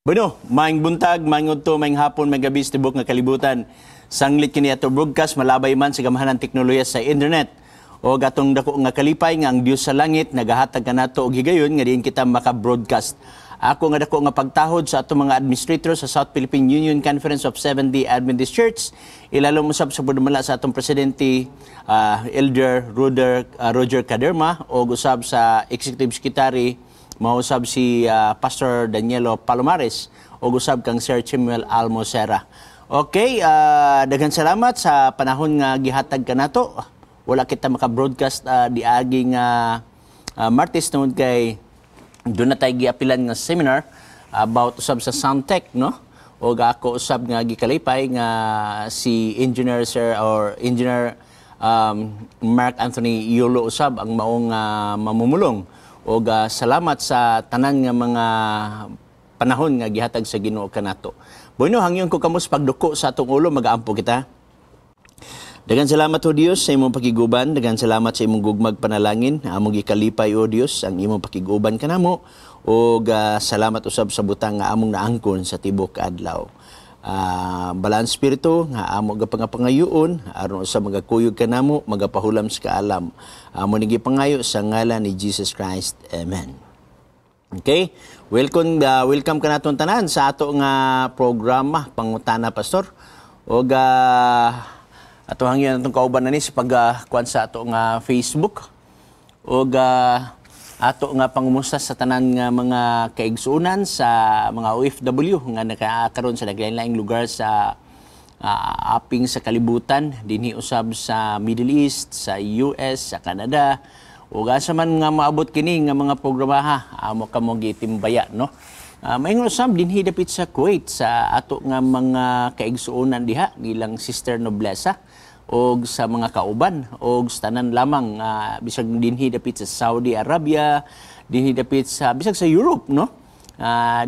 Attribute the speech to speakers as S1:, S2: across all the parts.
S1: Bueno, maayong buntag, maayong udto, maayong hapon, maayong gabi sa tibok nga kalibutan. Sanglit kini ato broadcast, malabay man sa gamhanan teknolohiya sa internet. O atong dako nga kalipay nga ang Dios sa langit nagahatag kanato og higayon nga diin kita maka-broadcast. Ako nga dako nga pagtahod sa atong mga administrator sa South Philippine Union Conference of Seventh-day Adventist Church. Ilalom usab sa pagdumala sa atong presidente, Elder Roger Caderma, o usab sa Executive Secretary, mausab si Pastor Danielo Palomares, o usab kang Sir Chimuel Almocera. Okay, daghan salamat sa panahon nga gihatag kanato. Wala kita maka-broadcast diagi nga Martes tungod kay duna tay giapilan nga seminar about usab sa Soundtech, no? Og ako usab nga gikalipay nga si Engineer Sir or Engineer Mark Anthony Yolo usab ang maong mamumulong. Og salamat sa tanan nga mga panahon nga gihatag sa Ginoo kanato. Bueno, hangyon ko kamo sa pagduko sa atong ulo, magaampo kita. Daghang salamat, O Dios, sa imong pakiguban, daghang salamat sa imong gugmag panalangin. Among gikalipay, O Dios, ang imong pakiguban kanamo ug salamat usab sa butang nga among naangkon sa tibok adlaw. Balaan Espiritu nga amo gapangapangayoon aron usab magakuyog kanamo, magapahulam sa kaalam. Amo ni gipangayo sa ngalan ni Jesus Christ. Amen. Okay? Welcome kanaton tanan sa ato nga programa, Pangutana Pastor. Og ato hangyon atong kauban na ni sa pag kuan sa ato nga Facebook. Og ato nga pangumusta sa tanan nga mga kaigsuonan sa mga OFW nga nakakaroon sa naglain-laing lugar sa aping sa kalibutan, dinhi usab sa Middle East, sa US, sa Canada, ug asa man nga maabot kini nga mga programaha, amo kamo gitimbaya, no? Maingon usab dinhi dapit sa Kuwait sa ato nga mga kaigsuonan diha nilang Sister Noblesa og sa mga kauban og sa tanan lamang, bisag dinhi dapit sa Saudi Arabia, dinhi dapit sa bisag sa Europe, no?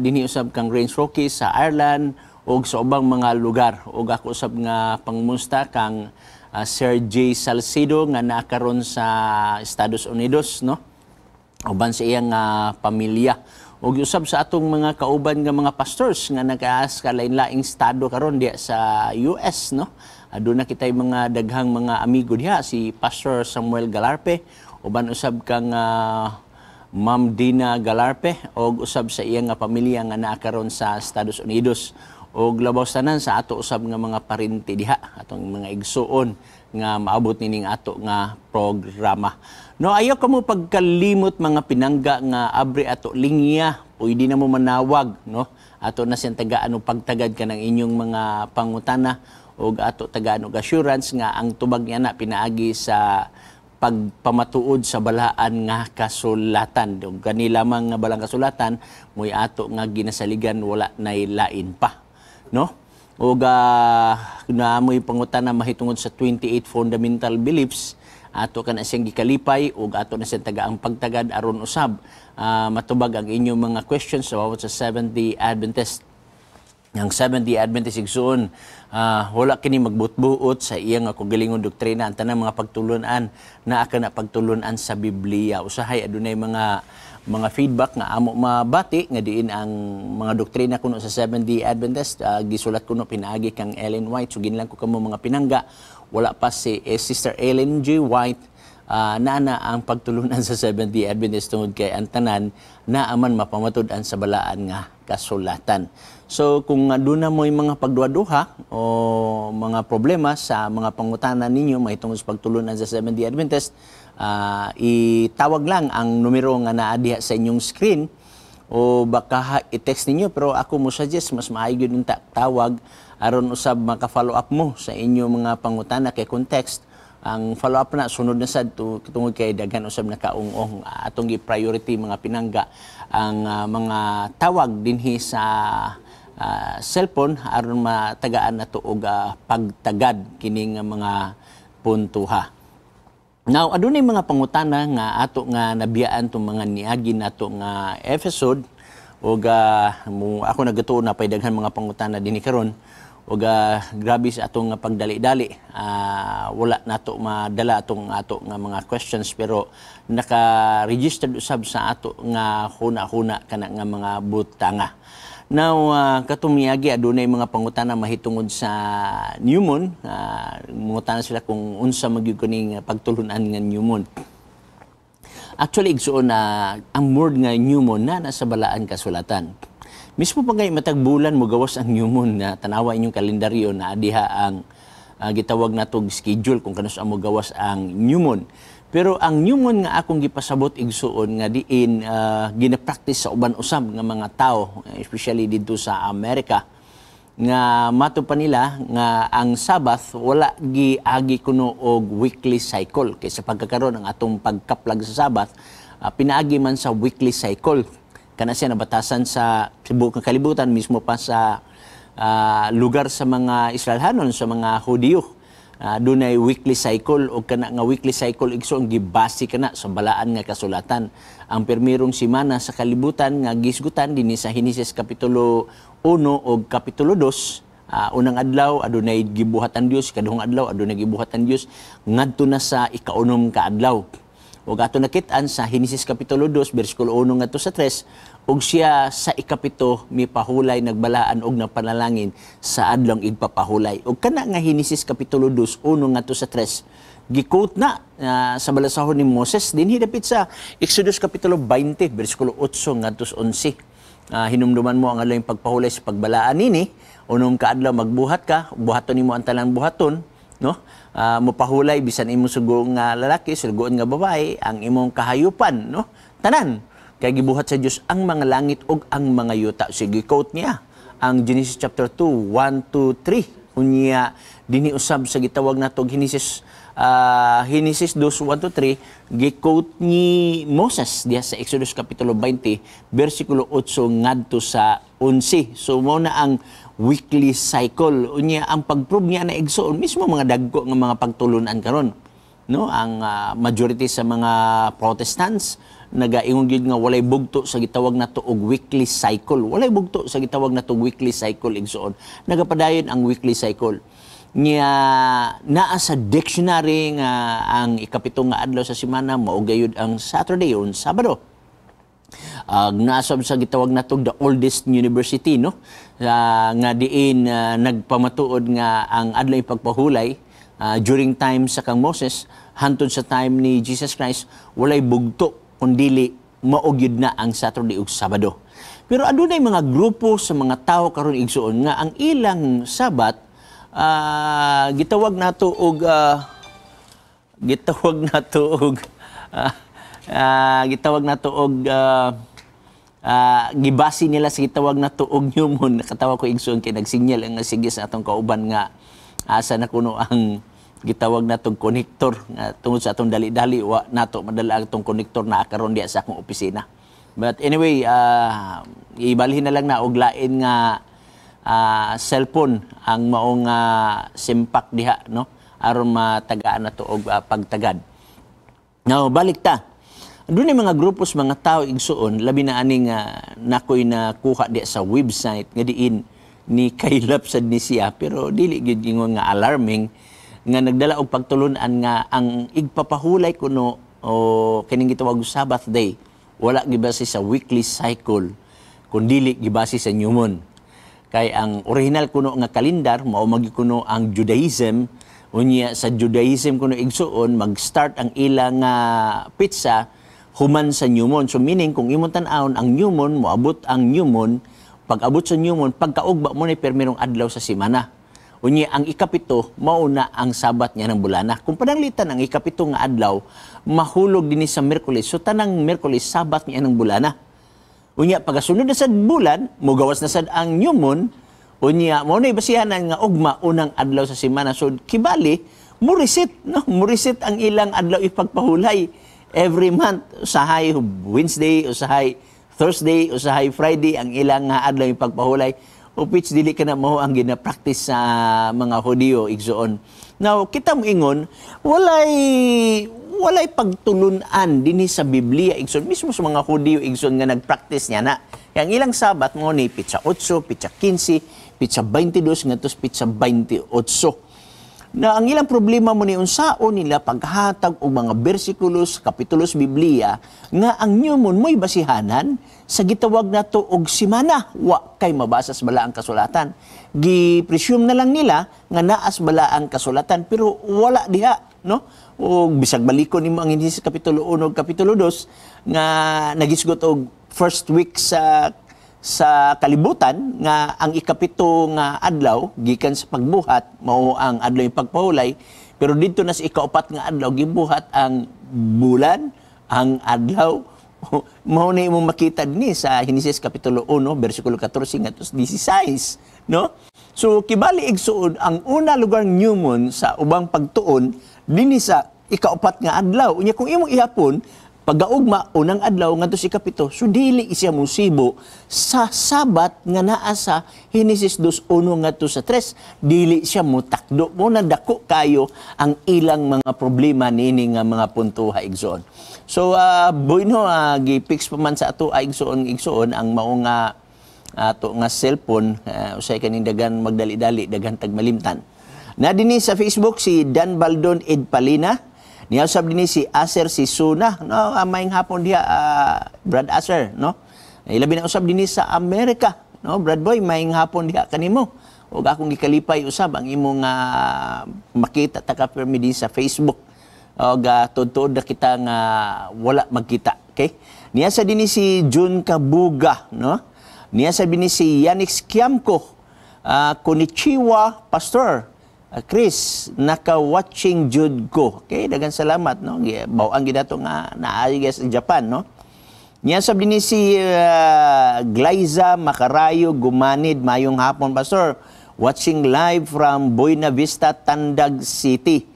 S1: Dinhi usab kang Range Rocky sa Ireland og sa ubang mga lugar. Og ako usab nga pangumusta kang Sir J. Salcedo nga naa karon sa Estados Unidos, no, uban sa iyang pamilya, ug usab sa atong mga kauban nga mga pastors nga nakaas ka lain-laing estado karon diha sa US, no? Aduna kitay mga daghang mga amigo diha, si Pastor Samuel Galarpe uban usab kang Ma'am Dina Galarpe og usab sa iyang nga pamilya nga naa karon sa Estados Unidos, og labaw tanan sa ato usab nga mga parente diha, atong mga igsuon nga maabot nining ato nga programa. No, ayaw kamo pagkalimot, mga pinangga, nga abre ato linya, pwede na mo manawag, no? Ato na siyang tagaan og pagtagad ka ng inyong mga pangutana og ato tagaan og assurance nga ang tubag niya na pinaagi sa pagpamatuod sa balaan nga kasulatan. Ug kani lamang nga balang kasulatan mo'y ato nga ginasaligan, wala nay lain pa, no? Ug na mo'y pangutana mahitungod sa 28 fundamental beliefs, ato ka na siyang gikalipay ug ato na siyang tagaang pagtagad aron usab matubag ang inyong mga questions about sa Seventh-day Adventist. Ang Seventh-day Adventist, igsuon, wala kini magbutbuot sa iyang kaugalingon doktrina. Ang tanang mga pagtulunan naa kana pagtulunan sa Biblia. Usahay adunay mga feedback nga amo mabati nga diin ang mga doktrina kuno sa Seventh-day Adventist gisulat kuno pinaagi kang Ellen White. So ginlang ko kamo, mga pinangga, wala pa si Sister Ellen G. White, naa na ang pagtulunan sa Seventh-day Adventist tungod kay ang tanan naa man mapamatud-an sa balaan nga kasulatan. So kung aduna mo mga pagduha-duha o mga problema sa mga pangutana ninyo mahitungod sa pagtulunan sa Seventh-day Adventist, itawag lang ang numero nga naa diha sa inyong screen o baka i-text ninyo, pero ako mo suggest mas maayo gyud unta tawag aron usab maka-follow up mo sa inyong mga pangutana, kay kung text ang follow up na sunod na sad to, tungod kay daghan usab nakaung-ong. Atong gi-priority, mga pinangga, ang mga tawag dinhi sa cellphone aron matagaan nato og pagtagad kining mga puntuha. Now, adunay mga pangutana nga ato nga nabiyaan tong mga niagi nato nga episode ug mo ako nagatuo na pay daghan mga pangutana dinhi karon ug grabe sa atong nga pagdali-dali, wala nato madala atong ato nga mga questions, pero naka-registered usab sa ato nga huna-huna kana nga mga butanga. Now, katong miagi adunay mga pangutana mahitungod sa new moon. Mangutana sila kung unsa magyud kuning pagtulunan nga new moon. Actually, igsuon na ang word nga new moon na nasa Balaan Kasulatan. Mismo pa ngay matag bulan mo gawas ang new moon na tanawa inyong kalendaryo na diha ang gitawag natog schedule kung kanus mo gawas ang new moon. Pero ang new moon nga akong gipasabot, igsuon, nga diin gina-practice sa uban usab nga mga tao, especially didto sa Amerika, nga mato pa nila nga ang Sabbath wala giagi kuno og weekly cycle, kay sa pagkakaron ang atong pagkaplag sa Sabbath pinaagi man sa weekly cycle. Kana siya nabatasan sa tibuok nga kalibutan, mismo pa sa lugar sa mga Israelhanon, sa mga Hudiyo. Dunay weekly cycle, o kana nga weekly cycle, igsoon, gibase kana sa Balaan nga Kasulatan. Ang permirong simana sa kalibutan nga gisgutan dinhi sa Henesis kapitulo 1 o kapitulo 2, unang adlaw adunay gibuhat ang Dios, kaduhang adlaw adunay gibuhat ang Dios, ngadto na sa ikaunom ka adlaw. Ug ato nakit-an sa Henesis kapitulo 2 bersikulo 1 ngadto sa 3, ug siya sa 7 mipahulay, nagbalaan og napanalangin sa adlong igpapahulay. Ug kana nga Henesis kapitulo 2 1 ngadto sa 3 gi-quote na sa balasahon ni Moses dinhi dapit sa Exodus kapitulo 20 bersikulo 8 ngadto sa 11. Hinumduman mo ang adlaw pagpahulay sa pagbalaan nini, unom ka adlaw magbuhat ka, buhaton nimo ang tanan buhaton, no? Mopahulay bisan imong sugo nga lalaki, sugoon nga babae, ang imong kahayupan, no? Tanan kay gibuhat sa Dios ang mga langit ug ang mga yuta. Sige, quote niya ang Genesis chapter 2 1 to 3. Unya dinhi usab sa gitawag nato Genesis 2 1 to 3, gi-quote ni Moses diha sa Exodus kapitulo 20 bersikulo 8 ngadto sa 11. So mao na ang weekly cycle. Unya ang pag-prove niya na, igsoon, mismo mga dagko nga mga pagtulunan karon, no, ang majority sa mga Protestants nagaingon gyud nga walay bugto sa gitawag nato og weekly cycle. Walay bugto sa gitawag nato og weekly cycle, igsoon. Nagapadayon ang weekly cycle. Nya naa sa dictionary nga ang 7 nga adlaw sa semana mao gayud ang Saturday o Sabado. Naasab sa gitawag nato the oldest university, no, nga diin nagpamatuod nga ang adlaw ipagpahulay during time sa kang Moses hantod sa time ni Jesus Christ walay bugto kundili mao gyud na ang Saturday ug Sabado. Pero adunay mga grupo sa mga tao karon, igsuon, nga ang ilang Sabat gitawag nato og gibase nila sa gitawag nato og new moon. Nakatawa ko, igsuon, kay nagsinyal ang sige sa atong kauban nga asa na kuno ang gitawag natong connector, nga tungod sa atong dali-dali wa nato madala ang atong connector na karon diya sa akong opisina. But anyway, ibalhin na lang na og lain nga cellphone ang maong simpak diha, no, aron matagaan nato og pagtagad. Now, balik ta. Doon mga grupos mga tao, igsuon, labi na aning nakoy nakuha diya sa website nga diin ni kaylap sad ni siya, pero dili gyud ingon nga alarming, nga nagdala og pagtulunan nga ang igpapahulay kuno o kining gitawag og Sabbath day wala gibase sa weekly cycle kundili gibase sa new moon. Kay ang original kuno nga kalendar mao magyud kuno ang Judaism. Unya sa Judaism kuno, igsuon, mag-start ang ilang petsa human sa new moon. So meaning kung imong tan-awon ang new moon, moabot ang new moon, pag abot sa new moon, pagkaugba mo ni permirong adlaw sa semana. Unya ang 7 mao na ang Sabat niya ng bulana. Kung pananglitan ang 7 nga adlaw mahulog dinhi sa Miyerkules, so tanang Miyerkules Sabat niya ng bulana. Unya pagasunod na sad bulan, mogawas na sad ang new moon, unya mao na basihanan nga ugma unang adlaw sa semana. So kibali mo-reset, no? Mo-reset ang ilang adlaw ipagpahulay every month, usahay Wednesday, usahay Thursday, usahay Friday ang ilang nga adlaw ipagpahulay. O which dili ka na mao ang gina-practice sa mga Hudiyo, igsoon. Now, kita mo ingon, walay pagtulunan dinhi sa Biblia, igsoon, mismo sa mga Hudiyo, igsoon, nga nag-practice niya na. Kaya ang ilang Sabat mo ni petsa 8, petsa 15, petsa 22 ngadto sa petsa 28. Na ang ilang problema mo ni unsaon nila paghatag og mga bersikulos, kapitulos Biblia nga ang new moon mo'y basihanan sa gitawag nato og simana. Wa kay mabasa sa balaang kasulatan. Gi-presume na lang nila nga naa sa balaang kasulatan, pero wala diha, no? O bisag balikon nimo ang Genesis kapitulo 1 ug kapitulo 2 nga nagisgot og first week sa kalibutan, nga ang 7 nga adlaw gikan sa pagbuhat mao ang adlaw yung pagpahulay, pero didto na sa 4 nga adlaw gibuhat ang bulan, ang adlaw. Mao na imong makita dinhi sa Genesis kapitulo 1 bersikulo 14 ngadto sa 16, no? So kibali, igsuon, ang una lugar new moon sa ubang pagtuon dinhi sa 4 nga adlaw. Unya kung imong ihapon pagaugma unang adlaw ngadto sa 7, so dili siya musibo sa Sabat nga naa sa Genesis 2:1 ngadto sa 3. Dili siya mutakdo mo na dako kayo ang ilang mga problema niini nga mga punto ha, igsoon. So bueno, gi-fix pa man sa ato ay igsoon igsoon ang mao nga ato nga cellphone. Usay kaning dagan magdali-dali, daghan tag malimtan. Na dinhi sa Facebook si Dan Baldon Edpalina. Niya usab dinhi si Aser si Suna, no? Maayong hapon diha, Brad Aser, no? Ilabi na usab dinhi sa Amerika, no? Brad Boy, maayong hapon diha kanimo. Ug akong gikalipay usab ang imong makita ta ka permi dinhi sa Facebook. Og tuod na kita nga wala magkita, okay? Niya sa dinhi si Jun Kabuga, no? Niya sa dinhi si Yannick Kiamko. Konnichiwa, Pastor. Chris, naka-watching jud ko. Okay, daghang salamat, no? Bawang gid nga naay sa Japan, no? Niya sab dinhi si Glyza Makarayo Gumanid, "Mayong hapon, Pastor. Watching live from Buena Vista, Tandag City."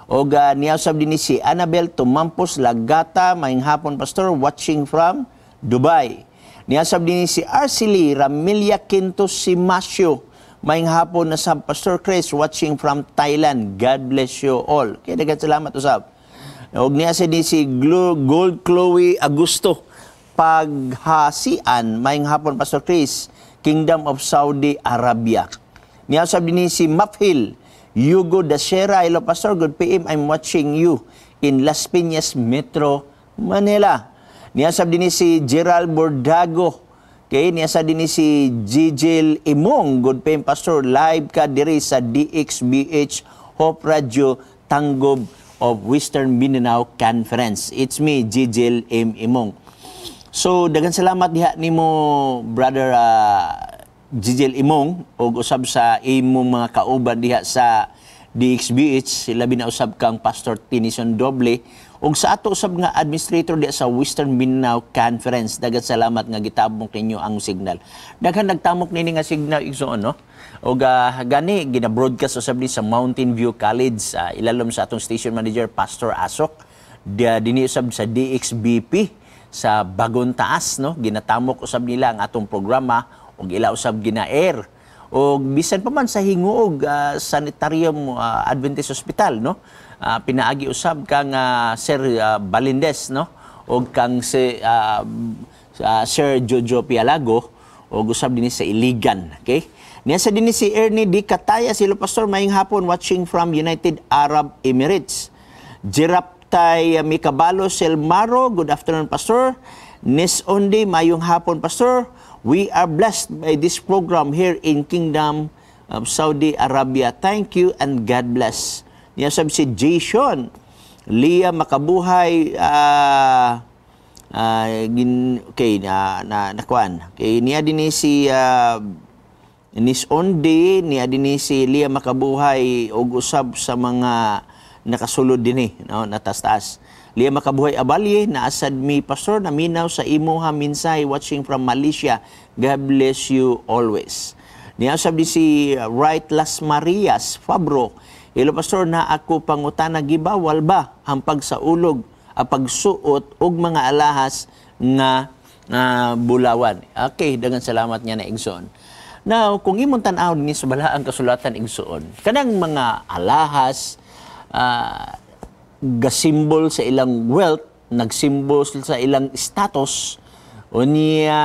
S1: Og niya sab dinhi si Annabel Tumampos Lagata, "Mayong hapon, Pastor, watching from Dubai." Niya sab dinhi si Arcely Ramilia Quinto Simasio, "Maayong hapon na sa Pastor Chris, watching from Thailand. God bless you all." Kaya daghang salamat usab. Og niya sa ni si Gold Chloe Augusto Paghasian, "Maayong hapon, Pastor Chris, Kingdom of Saudi Arabia." Niya sab ni si Maphill Hugo Dasera, "Hello, Pastor, good PM, I'm watching you in Las Piñas, Metro Manila." Niya sab din si Gerald Bordago. Okay, niya sa din si Gigil Imong, "Good PM, Pastor, live ka diri sa DXBH Hope Radio Tanggob of Western Mindanao Conference. It's me, Gigil M. Imong." So, daghang salamat diha nimo, Brother Gigil Imong, ug usab sa imong mga kauban diha sa DXBH, labi na usab kang Pastor Tinison Doble ug sa ato usab nga administrator diha sa Western Mindanao Conference. Daghang salamat nga gitabok ninyo ang signal. Daghan nagtamok nini nga signal, igsoon, no? Ug gani gina-broadcast usab ni sa Mountain View College, ilalom sa atong station manager, Pastor Asok. Dia dinhi usab sa DXBP sa Bagon Taas, no? Ginatamok usab nila ang atong programa ug ila usab gina-air. Og bisan pa man sa Hinguog Sanitarium Adventist Hospital, no? Pinaagi usab kang Sir Balindes, no? Og kang si Sir Jojo Pialago og usab dinhi sa Iligan, okay? Niya sa dinhi si Ernie Di Kataya, "Silo Pastor, maayong hapon, watching from United Arab Emirates." Jiraptay Mikabalo Selmaro, "Good afternoon, Pastor." Nis Ondi, "Mayong hapon, Pastor. We are blessed by this program here in Kingdom of Saudi Arabia. Thank you and God bless." Niya sab si Jason Lia Makabuhay, gin, okay na na nakuan. Okay, niya din si Nis Onde, niya din si Lia Makabuhay og usab sa mga nakasulod dinhi, no, natas-taas. Lia Makabuhay Abalye, "Naasad mi, Pastor, naminaw sa imuha mensahe, watching from Malaysia. God bless you always." Niya usab di si Wright Las Marias Fabro, "Hello, Pastor, na ako pangutana, gibawal ba ang pagsaulog, ang pagsuot og mga alahas nga bulawan?" Okay, daghang salamat niya na, igsoon. Now, kung imong tan-aw ni sa balaang kasulatan, igsoon, kanang mga alahas gasimbol sa ilang wealth, nagsimbol sa ilang status, unya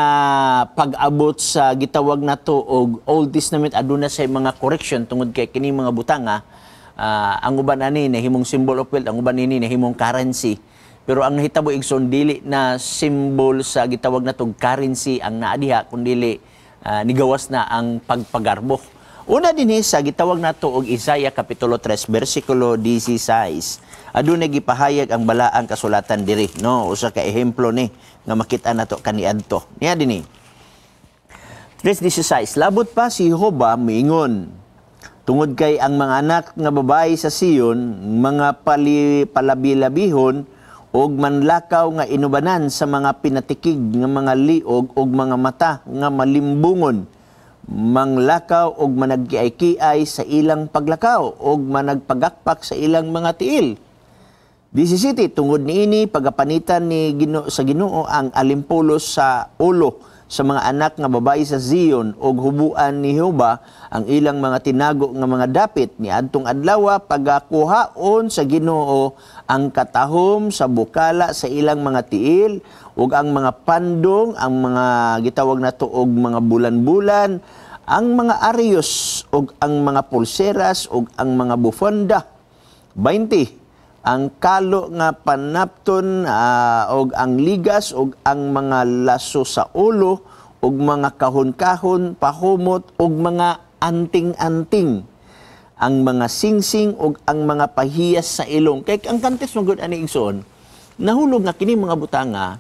S1: pag-abot sa gitawag nato og Old Testament, aduna sa mga correction tungod kay kini mga butanga. Ang uban ani nahimong symbol of wealth, ang uban nini nahimong currency. Pero ang nahitabo, igsoon, dili na symbol sa gitawag natong currency ang naa diha, kundili nigawas na ang pagpagarbo. Una dinhi sa gitawag nato og Isaiah kapitulo 3 bersikulo 16. Adunay gipahayag ang balaang kasulatan diri, no? Usa ka ehemplo ni nga makita nato kaniadto. Niya dinhi. 3:16. Labot pa si Jehova miingon, "Tungod kay ang mga anak nga babae sa Sion mga palabilabihon og manlakaw nga inubanan sa mga pinatikig nga mga liog og mga mata nga malimbungon, manglakaw og managkiay-kiay sa ilang paglakaw og managpagakpak sa ilang mga tiil." 17. "Tungod niini pagapanitan ni Ginoo sa Ginoo ang alimpulos sa ulo sa mga anak nga babae sa Zion ug hubuan ni Jehova ang ilang mga tinago nga mga dapit. Niadtong adlaw pagakuhaon sa Ginoo ang katahom sa bukala sa ilang mga tiil ug ang mga pandong, ang mga gitawag nato og mga bulan-bulan, ang mga arios ug ang mga pulseras ug ang mga bufanda." 20. "Ang kalo nga panapton og ang ligas og ang mga laso sa ulo og mga kahon-kahon pahumot og mga anting-anting, ang mga singsing og ang mga pahiyas sa ilong." Kay ang context man gud ani, igsoon, nahulog nga kini mga butanga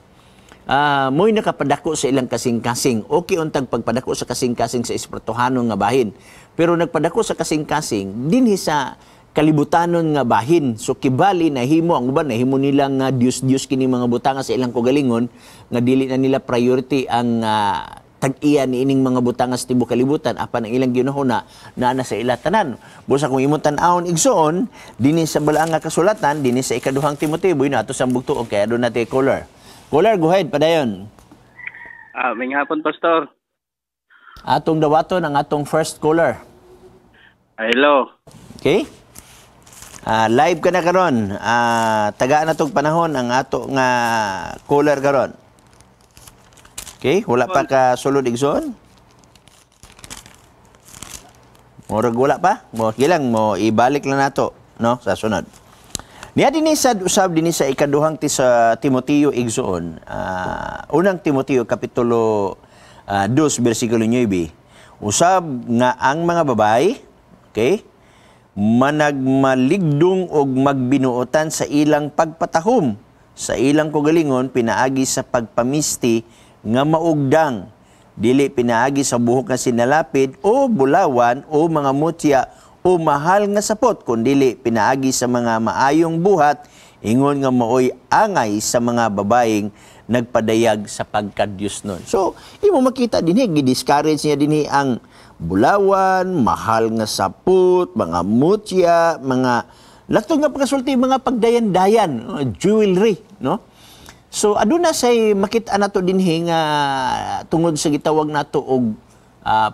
S1: mo'y nakapadako sa ilang kasing-kasing. Okay untag pagpadako sa kasing-kasing sa espirituhanon nga bahin. Pero nagpadako sa kasing-kasing dinhi sa kalibutanon nga bahin. So kibali nahimo ang uban, nahimo nila nga Dios-Dios kini mga butanga sa ilang kaugalingon nga dili na nila priority ang tag-iya ni ining mga butanga sa tibuok kalibutan, apan ang ilang ginahuna naa na sa ila tanan. Busa kung imong tan-awon, igsoon, dinhi sa balaang nga kasulatan, dinhi sa ikaduhang Timoteo, buy na ato sa bugtuon kay aduna natin caller. Caller, go ahead, padayon.
S2: Maayong hapon, Pastor.
S1: Atong dawaton ang atong first caller.
S2: Hello.
S1: Okay? Live ka na karon. Tagaan na tong panahon ang ato nga caller karon. Okay, wala pa ka sulod, igsoon? Murag wala pa? Mo gilang mo ibalik lang nato, no, sa sunod. Niya dinhi sa usab dinhi sa ikaduhang ti sa Timoteo, igsoon. Unang Timoteo kapitulo 2 bersikulo 9. Usab nga ang mga babae, okay, managmaligdong og magbinuotan sa ilang pagpatahom sa ilang kaugalingon pinaagi sa pagpamisti nga maugdang, dili pinaagi sa buhok nga sinalapid o bulawan o mga mutya o mahal nga sapot, kundili pinaagi sa mga maayong buhat, ingon nga maoy angay sa mga babaeng nagpadayag sa pagkadyos nun. So, imo makita dinhi, gi-discourage niya dinhi ang bulawan, mahal nga sapot, mga mutya, mga laktong nga pagkasulti, mga pagdayan-dayan, jewelry, no? So aduna say makita nato dinhi nga tungod sa gitawag nato og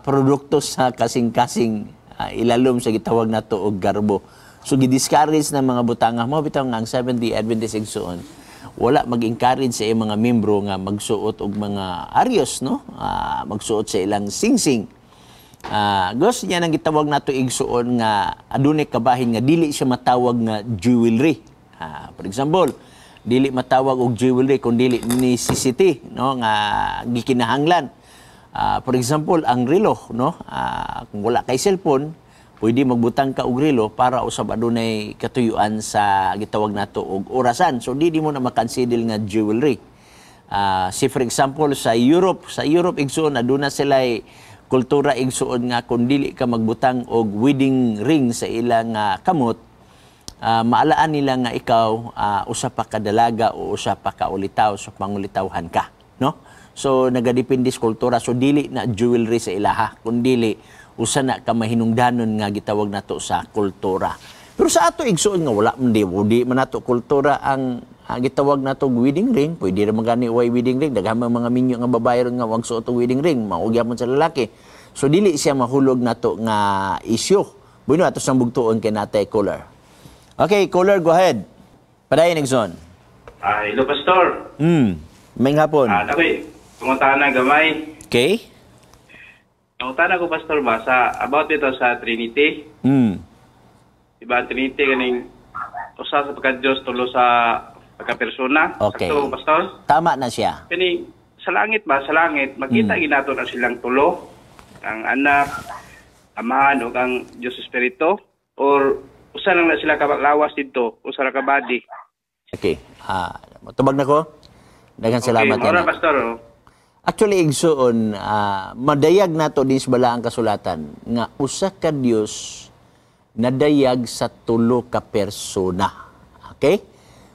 S1: produkto sa kasing-kasing, ilalom sa gitawag nato og garbo. So gi-discourage ng mga butanga mo bitaw nga ang Seventh-day Adventist, igsoon, wala mag-encourage sa iyang mga membro nga magsuot og mga arios, no? Magsuot sa ilang singsing. Gusto niya nang gitawag nato, igsuon, nga adunay kabahin nga dili siya matawag nga jewelry. For example, dili matawag og jewelry kung dili necessity, no, nga gikinahanglan. For example, ang relo, no? Kung wala kay cellphone, pwede magbutang ka og relo para usab adunay katuyuan sa gitawag nato og orasan. So di mo na makonsider nga jewelry. Si for example sa Europe, igsuon, aduna sila kultura, igsuon, nga kung dili ka magbutang og wedding ring sa ilang kamot, maalaan nila nga ikaw usa pa ka dalaga o usa pa ka ulitaw, so pangulitawhan ka, no? So nagadepende sa kultura, so dili na jewelry sa ilaha, kun dili usa na ka mahinungdanon nga gitawag nato sa kultura. Pero sa ato, igsuon, nga wala man di man nato kultura ang gitawag nato og wedding ring, pwede ra man gani way wedding ring. Daghan man mga minyo nga babae ron nga wag suot og wedding ring, mao gyapon sa lalaki. So dili siya mahulog nato nga isyu. Bueno, ato sang bugtuon kay natay caller. Okay, caller, go ahead. Padayon, igsoon.
S2: Hello, Pastor.
S1: Maayong hapon.
S2: Nakoy pangutana gamay.
S1: Okay?
S2: Pangutana ko, Pastor, ba sa about dito sa Trinity. Diba ang Trinity kaning usa sa pagka-Diyos, tulo sa pagka-persona. Sakto, Pastor?
S1: Tama na siya.
S2: Kani sa langit ba, sa langit makita ginato na silang tulo, ang Anak, Amahan ug ang Diyos Espiritu, or usa lang na sila ka lawas didto, usa ra ka body?
S1: Okay. Ah, tubag na ko. Daghang salamat.
S2: Okay, mao ra,
S1: yan.
S2: Pastor. Oh.
S1: Actually, igsuon, madayag nato din sa balaang kasulatan nga usa ka Dios nadayag sa tulo ka persona. Okay?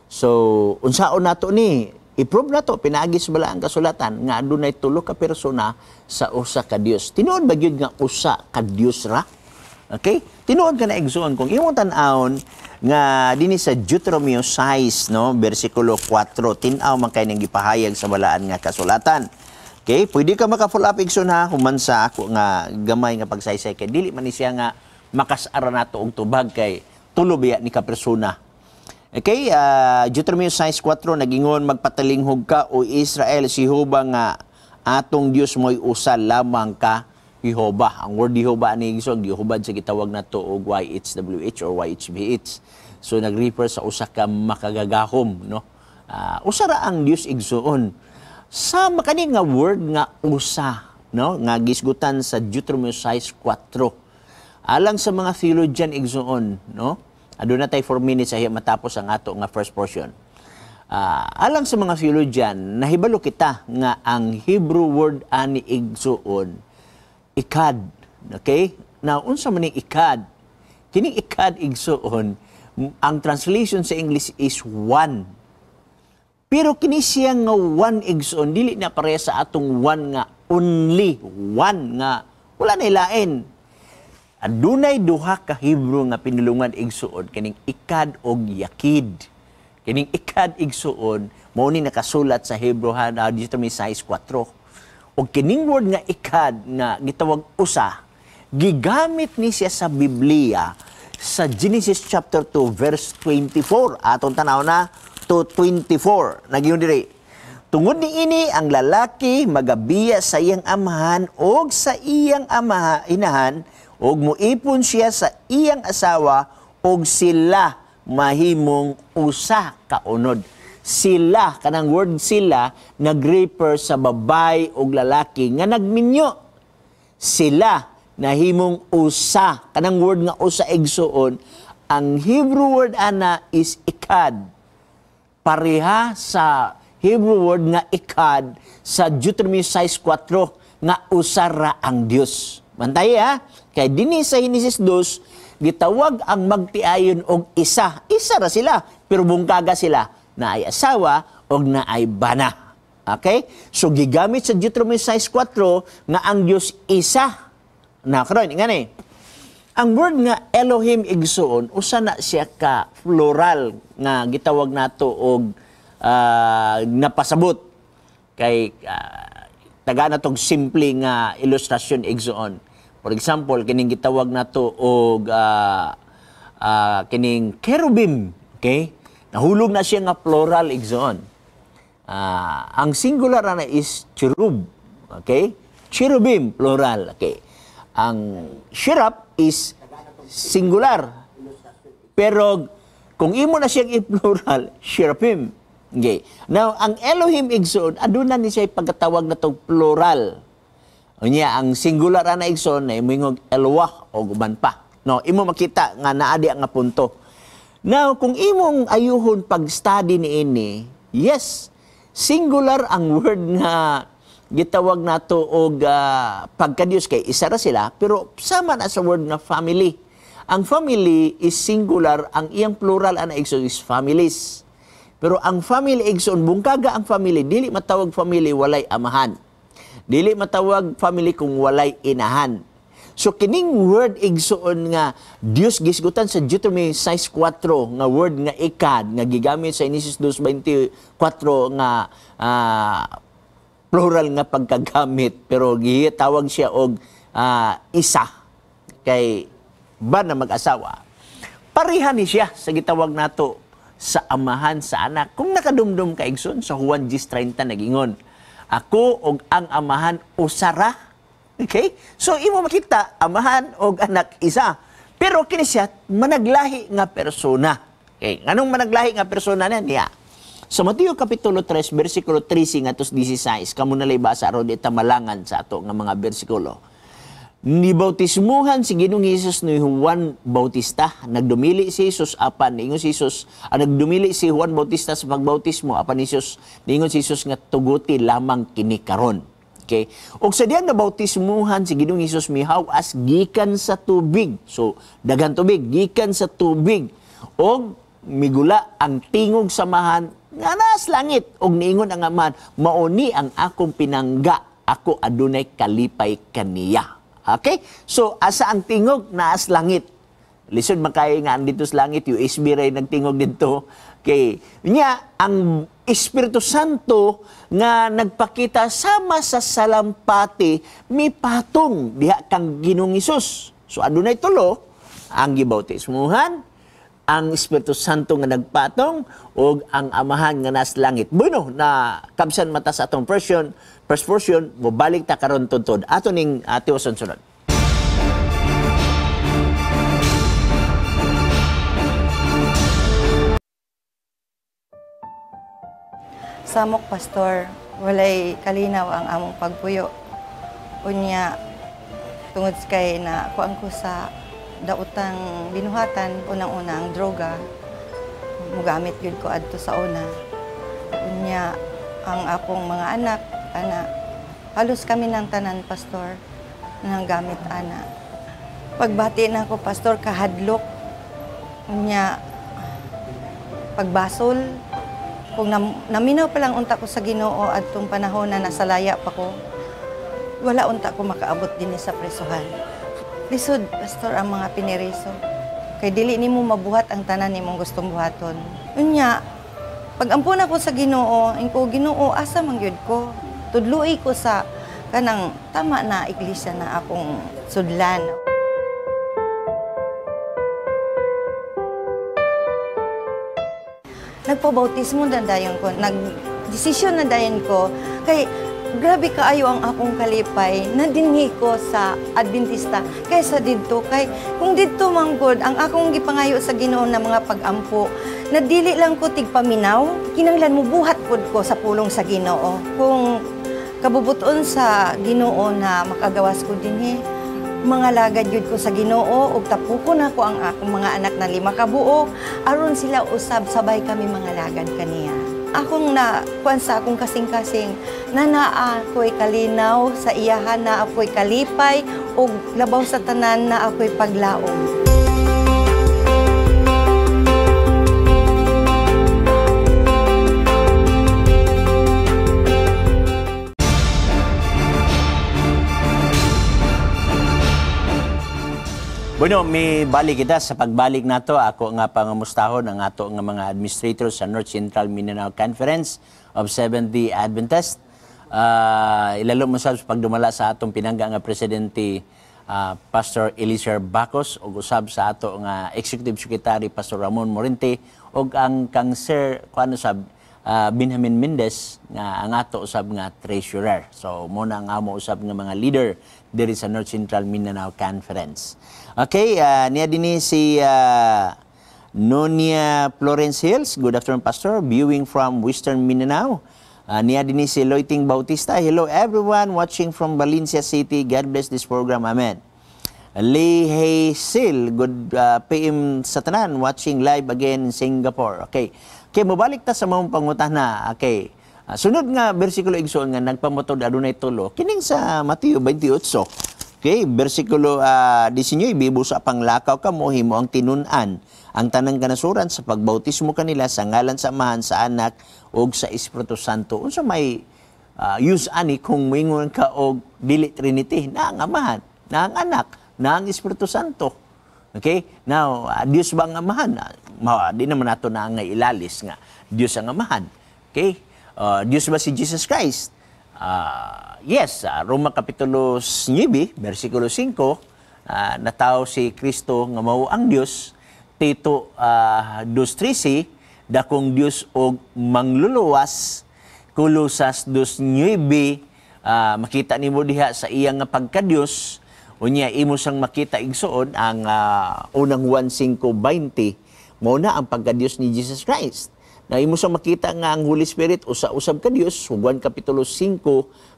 S1: So, unsaon nato ni? I-prove nato pinaagi sa balaang kasulatan nga adunay tulo ka persona sa usa ka Dios. Tinuod ba gyud nga usa ka Dios ra? Okay? Tinuod ka na, igsuon, kung imong tan-awon nga dinhi sa Deuteronomio 6, no, bersikulo 4, tin-aw man kay ning gipahayag sa balaan nga kasulatan. Okay, pwede ka maka-follow up, igsoon, ha, human sa ako nga gamay nga pagsaysay, kay dili man ni siya nga makasara nato og tubag kay tulo biya ni ka persona. Okay, Deuteronomio 6:4 nagingon, "Magpatalinghog ka, o Israel, si Jehova nga atong Dios mo'y usa lamang ka Jehova." Ang word Jehova ni, igsoon, gihubad sa gitawag nato og YHWH or YHVH. So nag-refer sa usa ka makagagahom, no? Usa ra ang Dios, igsoon. Sa makani nga word nga usa, no, nga gisgutan sa Deuteronomio 6:4. Alang sa mga theologian, igsoon, no? Aduna tay 4 minutes ahi matapos ang ato nga first portion. Alang sa mga theologian, nahibalo kita nga ang Hebrew word ani, igsuon, ikad. Okay? Now, unsa man ning ikad? Kining ikad, igsuon, ang translation sa English is one. Pero kini siya nga one, igsuon, dili na pareha sa atong one nga only one nga wala na ilain. Adunay duha ka Hebrew nga pinulungan, igsuon, kining ikad og yakid. Kining ikad, igsuon, mao ni nakasulat sa Hebrew ha, dito may 6:4. Og kining word nga ikad nga gitawag usa, gigamit ni siya sa Biblia sa Genesis chapter 2 verse 24. Atong tanaw na to 24. Nagyun diri. "Tungod ni ini ang lalaki magabiya sa iyang amahan og sa iyang amaha inahan og muipon siya sa iyang asawa og sila mahimong usa ka unod." Sila, kanang word sila, nag-refer sa babay og lalaki nga nagminyo. Sila nahimong usa. Kanang word nga usa, igsuon, ang Hebrew word ana is ikad, pareha sa Hebrew word nga ikad sa Deuteronomy 6:4 nga usa ra ang Dios. Bantay ha, kay dinhi sa Genesis 2 gitawag ang magtiayon og isa. Isa ra sila, pero bungkaga sila na ay asawa og na ay bana. Okay? So gigamit sa Deuteronomy 6:4 nga ang Dios isa. Na karon ngani. Ang word nga Elohim, igsuon, usa na siya ka plural nga gitawag nato og napasabot kay taga na tong simple nga ilustrasyon, igsuon. For example, kining gitawag nato og kining cherubim, okay? Nahulog na siya nga plural, igsuon. Ang singular na is cherub, okay? Cherubim plural, okay? Ang cherub is singular. Pero kung imo na siyang i-plural, cherubim. Okay. Now, ang Elohim, igsoon, aduna ni siya pagkatawag na to plural. Unya, ang singular ana, igsoon, na imong Eloah o uban pa. No, imo makita nga naa di nga punto. Now, kung imong ayuhon pag-study ni ini, yes, singular ang word nga gitawag nato og pagka-Diyos kay isa ra sila, pero sama na sa word nga family. Ang family is singular, ang iyang plural ana, igsoon, is families. Pero ang family, igsoon, bungkaga ang family, dili matawag family walay amahan. Dili matawag family kung walay inahan. So kining word, igsuon, nga Dios gisgutan sa Deuteronomy 6:4 nga word nga ikad nga gigamit sa Genesis 2:24 nga plural nga pagkagamit, pero gitawag siya og isa kay ba na mag-asawa. Pareha ni siya sa gitawag nato sa Amahan, sa Anak. Kung nakadumdum ka, igsoon, sa Juan 10:30 nagingon, "Ako og ang Amahan usara." Okay? So imo makita, Amahan og Anak isa. Pero kini siya managlahi nga persona. Okay, nganong managlahi nga persona na niya? Sa Mateo Kapitulo 3, versikulo 13 ngadto 16, kamo na lay basa aron di ta malangan sa ato nga mga bersikulo. Nibautismuhan si Ginoong Hesus ni Juan Bautista. Nagdumili si Jesus apan niingon si Jesus, nagdumili si Juan Bautista sa pagbautismo apan ni Jesus, niingon si Jesus nga tuguti lamang kini karon. Okay? Og sa diyang nabautismuhan si Ginoong Hesus mihaw-as gikan sa tubig. So daghan tubig, gikan sa tubig. Og migula ang tingog samahan nga naas langit og niingon ang Amahan, mauni ang akong pinangga, ako adunay kalipay kaniya. Okay? So asa ang tingog? Naas langit. Lisod man kayo nga andito sa langit, USB ray nagtingog didto. Okay. Nya ang Espiritu Santo nga nagpakita sama sa salampati mipatong diha kang Ginoong Hesus. So adunay tulo, ang gibautismuhan, ang Espiritu Santo nga nagpatong, ug ang Amahan nga nas langit. Bueno, na kabsan mata sa atong first portion, mobalik ta karon tuntod. Ato ning tiwason sunod.
S3: Samok, Pastor, walay kalinaw ang among pagpuyo. Unya, tungod kay na kuan ko sa daotang binuhatan, unang-una ang droga, mugamit yun ko adto sa una. Unya, ang akong mga anak, ana, halos kami ng tanan, Pastor, nang gamit, ana. Pagbati na ako, Pastor, kahadlok. Unya, pagbasol, kung naminaw pa lang unta ko sa Ginoo adtong panahon na nasa laya pa ko, wala unta ko makaabot din sa presohan. Lisod, Pastor, ang mga piniriso. Kay dili nimo mabuhat ang tanan nimong gustong buhaton. Unya, pag-ampun ako sa Ginoo, ingko Ginoo, asa man gyud ko? Tudloi ko sa kanang tama na iglesia na akong sudlan. Nagpabautismo na dayon ko, nagdesisyon na dayon ko, kay grabe kaayo ang akong kalipay na dinhi ko sa Adventista kaysa didto. Kay kung didto man gud, ang akong gipangayo sa Ginoo na mga pag-ampo, na dili lang ko tigpaminaw, kinahanglan mubuhat pud ko sa pulong sa Ginoo. Kung kabubuton sa Ginoo na makagawas ko dinhi, mga lagad yun ko sa Ginoo ug tapukon ako ang akong mga anak na 5 ka buok aron sila usab sabay kami mga lagad kaniya. Akong na kuan sa akong kasing-kasing na naa ako'y kalinaw sa iyahan, na ako'y kalipay ug labaw sa tanan na ako'y paglaom.
S1: Bueno, may balik kita sa pagbalik nato. Ako nga pangamustahon ang ato nga mga administrators sa North Central Mindanao Conference of Seventh-day Adventist. Ilalo mo sa pagdumala sa atong pinangga nga presidente Pastor Eliezer Bacos ug usab sa ato nga Executive Secretary Pastor Ramon Morente ug ang kang Sir kuano sab Benjamin Mendez nga ang ato usab nga treasurer. So mo na ang amo usab nga mga leader diri sa North Central Mindanao Conference. Okay, niya dinhi si Nonia Florence Hills. Good afternoon, Pastor. Viewing from Western Mindanao. Niya dinhi si Loiting Bautista. Hello everyone watching from Valencia City. God bless this program. Amen. Lee Hazel, good PM sa tanan, watching live again in Singapore. Okay. Okay, mobalik ta sa maong pangutana. Okay. Sunod nga bersikulo igsoon nga nagpamutod adunay tulo kining sa Mateo 28. Okay, bersikulo 19, busa panglakaw kamo himo ang tinun-an ang tanang kanasuran sa pagbautismo kanila sa ngalan sa Amahan, sa Anak ug sa Espiritu Santo. Unsa may use ani kung moingon ka og dili Trinity, na ang Amahan, na ang Anak, na ang Espiritu Santo. Okay? Now, Dios ba ang Amahan? Di naman nato na nga ilalis nga Dios ang Amahan. Okay? Dios ba si Jesus Christ? Yes, Roma Kapitulo 9, versikulo 5, nataw si Kristo nga mao ang Dios. Tito 2:13, dakong Dios og mangluluwas. Kolosas 2:9, makita nimo diha sa iya nga pagka-Dios. Unya imo sang makita, igsuon, ang unang Juan 5:20 mao na ang pagka-Dios ni Jesus Christ. Na imo sang makita nga ang Holy Spirit usa-usab ka Dios, Juan kapitulo 5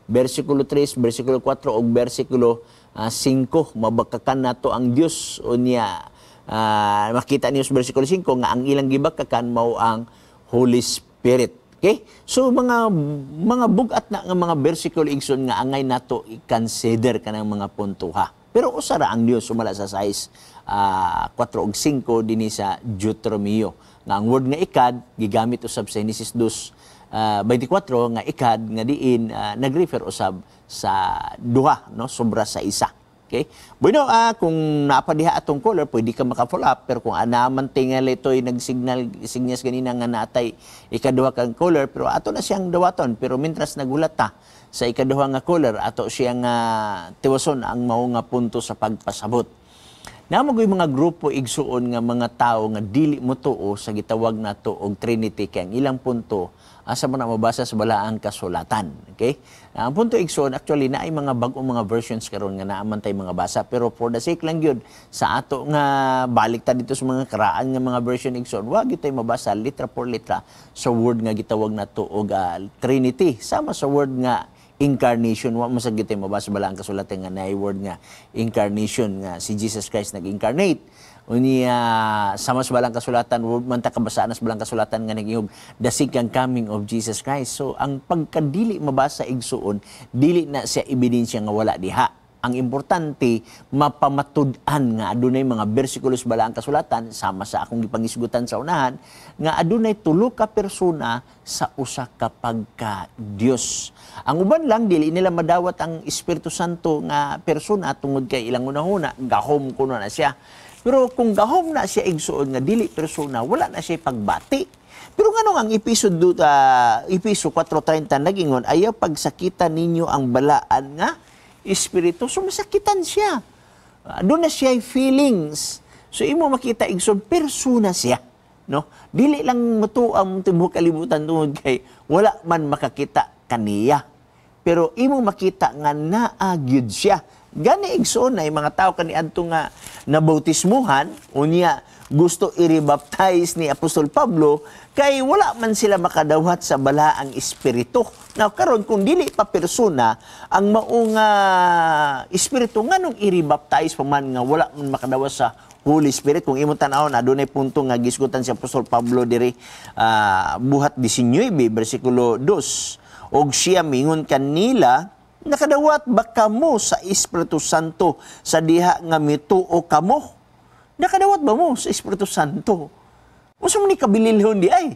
S1: bersikulo 3, bersikulo 4 ug bersikulo 5, mabakakan nato ang Dios. Unya makita niyo sa bersikulo 5 nga ang ilang gibakakan mao ang Holy Spirit. Okay? So mga bugat na nga mga bersikulo, igsoon, nga angay nato i-consider kanang mga punto ha. Pero usa ra ang Dios sumala sa 6, 4 ug 5 dinhi sa Deuteronomio. Nga ang word nga ekad gigamit usab sa Genesis 2 24 nga ekad nga diin nag-refer usab sa duha, no, sobra sa isa. Okay? Bueno, kung naa pa diha atong caller, pwede ka maka-follow up. Pero kung ana man tingali ito'y nag-signal, signals ganina nga naatay ikaduha kang caller, pero ato na siyang dawaton. Pero mintras nagulat ta sa ikaduha nga caller, ato siyang tiwason ang mao nga punto sa pagpasabot. Naa man mga grupo, igsuon, nga mga tao nga dili mo tuo sa gitawag nato og Trinity kay ang ilang punto, asa man na mabasa sa balaang kasulatan. Okay? Ang punto, igsuon, actually naay mga bag-ong mga versions karon nga naa man tay mga basa, pero for the sake lang gyud sa ato nga balik ta dito sa mga karaan nga mga version, igsuon, wa gyud tay mabasa litra por litra sa word nga gitawag nato og Trinity, sama sa word nga incarnation. Wa mo sa gyud mabasa balaang kasulatan nga naay word nga incarnation, nga si Jesus Christ nag-incarnate. Unya sama sa balang kasulatan, wa man ta kabasaan sa balang kasulatan nga nag-ingog the second coming of Jesus Christ. So ang pagkadili mabasa, igsuon, dili na siya ebidensya nga wala diha. Ang importante, mapamatud-an nga adunay mga bersikulos balaang kasulatan, sama sa akong gipangisgutan sa unahan, nga adunay tulo ka persona sa usa ka pagka Dios. Ang uban lang, dili nila madawat ang Espiritu Santo nga persona tungod kay ilang hunahuna gahom kuno na siya. Pero kung gahom na siya, igsuon, nga dili persona, wala na siya pagbati. Pero nganong ang Episo 4:30 nagingon, "Ayaw pagsakita ninyo ang balaan nga Espiritu"? So masakitan siya. Doon na siya feelings. So imo makita, igsoon, persona siya. No? Dili lang mutuo ang tibuok kalibutan tungod kay wala man makakita kaniya. Pero imo makita nga naa gyud siya. Gani, igsoon, na mga tao kaniadto nga nabautismuhan, unya gusto i-rebaptize ni Apostol Pablo kay wala man sila makadawat sa balaang espiritu. Now karon, kung dili pa persona ang maong espiritu, nganong i-rebaptize pa man nga wala man makadawat sa Holy Spirit? Kung imong tan-awon, adunay punto nga gisgutan si Apostol Pablo diri, Buhat 19 bersikulo 2. Og siya mingon kanila, "Nakadawat ba kamo sa Espiritu Santo sa diha nga mituo kamo?" Nakadawat ba mo sa Espiritu Santo? Unsa man ni kabililhon di ay?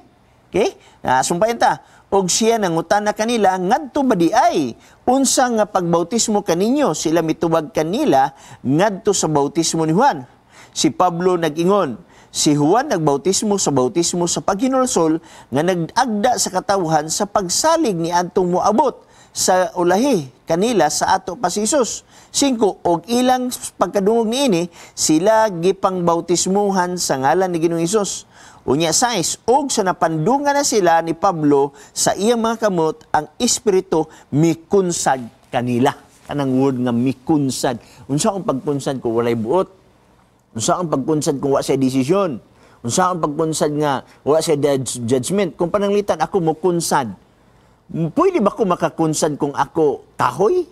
S1: Okay? Sumpayan ta. Og siya nangutana kanila, "Ngadto ba di ay? Unsa nga pagbautismo kaninyo?" Sila mitubag kanila, "Ngadto sa bautismo ni Juan." Si Pablo nag-ingon, "Si Juan nagbautismo sa bautismo sa paghinulsol nga nag-agda sa katawhan sa pagsalig ni adtong moabot sa ulahi kanila, sa ato pa si Jesus." 5, og ilang pagkadungog niini, sila gipangbautismuhan sa ngalan ni Ginoong Hesus. Unya 6, og sa napandungan na sila ni Pablo sa iyang mga kamot, ang Espiritu mikunsad kanila. Kanang word nga mikunsad. Unsa ang pagkunsad kung walay buot? Unsa ang pagkunsad kung wa siya desisyon? Unsa ang pagkunsad nga wa siya judgment? Kung pananglitan ako mo kunsad, pwede ba ko makakunsad kung ako kahoy?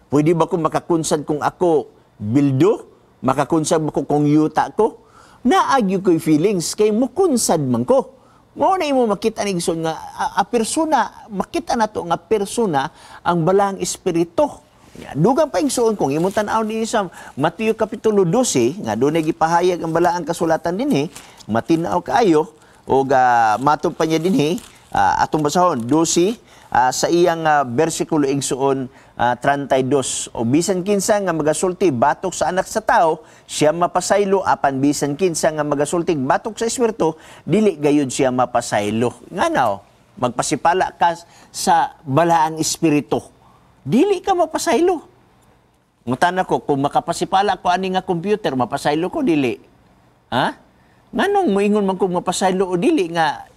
S1: Pwede ba ko makakunsad kung ako bildo? Makakunsad ba ko kung yuta ko? Naa gyud ko'y feelings kay mukunsad man ko. Mao na imo makita ni, igsoon, nga a persona, makita nato nga persona ang balaang espiritu. Ya, dugang pa, igsoon, kung imong tan-aw ni sa Mateo kapitulo 12 nga dunay gipahayag ang balaang kasulatan dinhi, matinaw kaayo og matong pa niya dinhi, atong basahon 12 sa iyang bersikulo, igsuon, 32. O bisan kinsa nga magasulti batok sa Anak sa Tao, siya mapasaylo, apan bisan kinsa nga magasulti batok sa Espiritu, dili gayud siya mapasaylo. Ngano magpasipala ka sa balaang espiritu, dili ka mapasaylo? Ngutana ko, kung makapasipala ko ani nga computer, mapasaylo ko, dili? Ha? Nganong moingon man kung mapasaylo o dili nga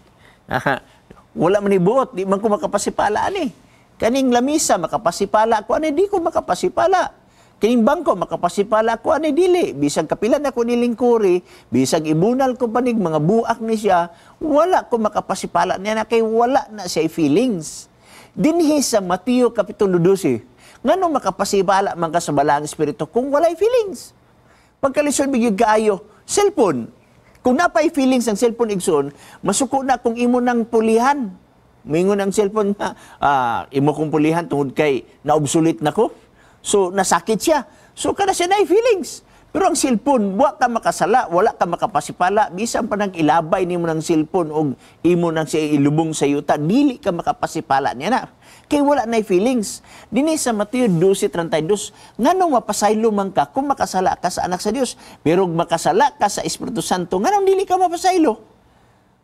S1: wala man ibuot, di man ko makapasipala ani? Kaning lamisa, makapasipala ko ani, di ko makapasipala. Kining bangko makapasipala ko ani, dili? Bisag kapilan ako nilingkuri, bisag ibunal ko panig mga buak ni siya, wala ko makapasipala niya na kay wala na siya feelings. Dinhi sa Mateo Kapitulo 12, ngano makapasipala man ka sa Balaang Espiritu kung walay feelings? Pagkalisod bigyan kaayo, cellphone. Kung napay feelings ang cellphone, igsoon, masuko na kung imo nang pulihan. Mingon ang cellphone na, imo kong pulihan tungod kay na-obsolete na ko. So, nasakit siya. So, kada siya na feelings. Pero ang cellphone, wa ka makasala, wala ka makapasipala, bisan pa nang ilabay nimo ng cellphone og imo nang siya ilubong sa yuta, dili ka makapasipala niya na. Kay wala na feelings. Dinhi sa Mateo 12:32, ngano mapasaylo man ka kung makasala ka sa anak sa Dios, pero makasala ka sa Espiritu Santo, nganong dili ka mapasaylo?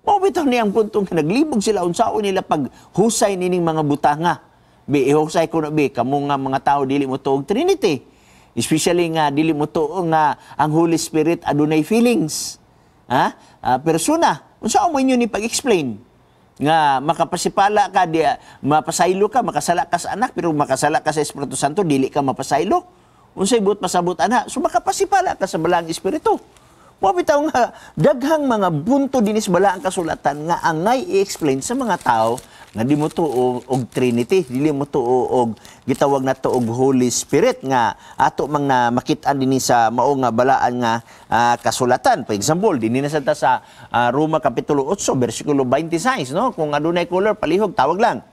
S1: Mao bitaw ni ang punto nga naglibog sila unsaon nila paghusay nining mga butanga. Bi, ihusay ko na bi, kamo nga mga tao dili mo tuog Trinity. Especially nga dili mo tuo nga ang Holy Spirit adunay feelings. Ha? Persona. Unsa mo inyo ni pag-explain? Nga makapasipala ka, di, mapasaylo ka, makasala ka sa anak, pero makasala ka sa Espiritu Santo, dili ka mapasaylo. Unsay buot pasabot ana? So makapasipala ka sa Balaang Espiritu. Mao bitaw nga daghang mga punto dinis Balaang Kasulatan nga angay i-explain sa mga tao nga di mo tuo og Trinity, dili mo tuo og gitawag nato og Holy Spirit nga ato mang na makit-an dinhi sa mao nga balaan nga kasulatan. For example, dinhi na sa ta sa Roma Kapitulo 8 bersikulo 26, no? Kung adunay caller, palihog tawag lang.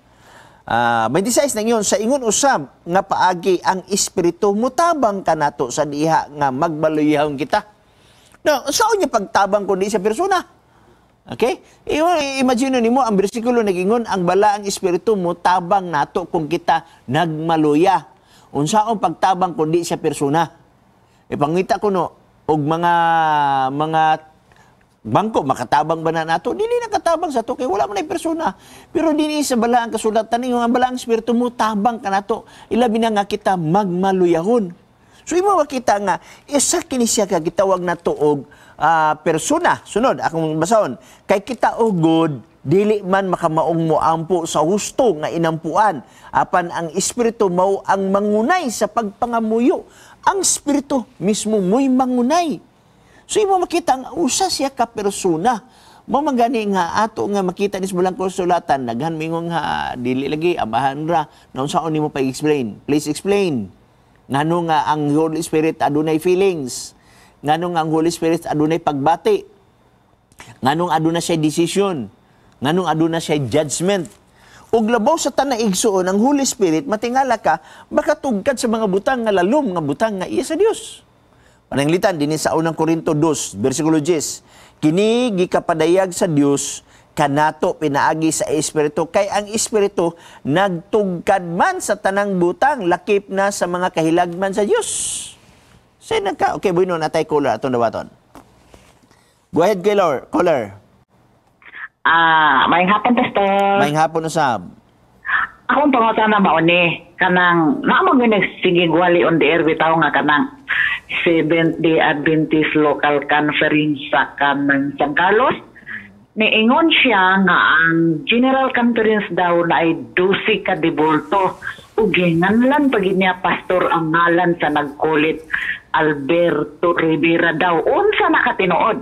S1: 26 nang yun, sa ingon usab nga paagi ang Espiritu mutabang kanato sa diha nga magbaluyahon kita. No, saan niya pagtabang kundi sa persona? Okay? Imagine nimo ang bersikulo nagingon ang Balaang Espiritu mutabang nato kung kita nagmaluya. Unsaon pagtabang kundi sa persona? Ipangita ko no og mga bangko makatabang ba na nato? Dili na katabang sa to kay wala man ay persona. Pero dinhi sa Balaang Kasulatan ningon ang Balaang Espiritu mo tabang kanato, ilabi na nga kita magmaluyahon. So imo makita nga isa kini siya ka gitawag nato og persona. Sunod akong basahon, kay kita ugod dili man makamaong moampo sa husto nga inampuan, apan ang Espiritu mao ang mangunay sa pagpangamuyo. Ang Espiritu mismo mo'y mangunay. So imo makita ang usa siya ka persona. Mao man gani nga ato nga makita ni sa Balaang Kasulatan, daghan mingon nga dili lagi, amahan ra. Naunsaon nimo pa-explain? Please explain. Ngano nga ang Holy Spirit adunay feelings? Ngano nga ang Holy Spirit adunay pagbati? Nganong aduna siya decision? Nganong aduna siya judgment? Ug labaw sa tanan, igsuon, ang Holy Spirit, matingala ka, makatugkad sa mga butang nga lalom, nga butang nga iya sa Dios. Pananglitan dinhi sa Unang Korinto 2, bersikulo 10, kini gikapadayag sa Dios kanato pinaagi sa Espiritu, kay ang Espiritu nagtugkad man sa tanang butang, lakip na sa mga kahilagman sa Dios. Say nagka, okay, bueno, natay caller atong dawaton. Go ahead, caller. Caller.
S4: Maayong hapon, Pastor.
S1: Maayong hapon usab.
S4: Akong pangutana mao ni, kanang naa man gyud nagsigig wali on the air bitaw nga kanang Seventh Day Adventist Local Conference sa kanang San Carlos. Niingon siya nga ang General Conference daw na ay 12 ka dibulto. Ug ginganlan pa gid niya, Pastor, ang ngalan sa nagkulit, Alberto Rivera daw. Unsa nakatinuod?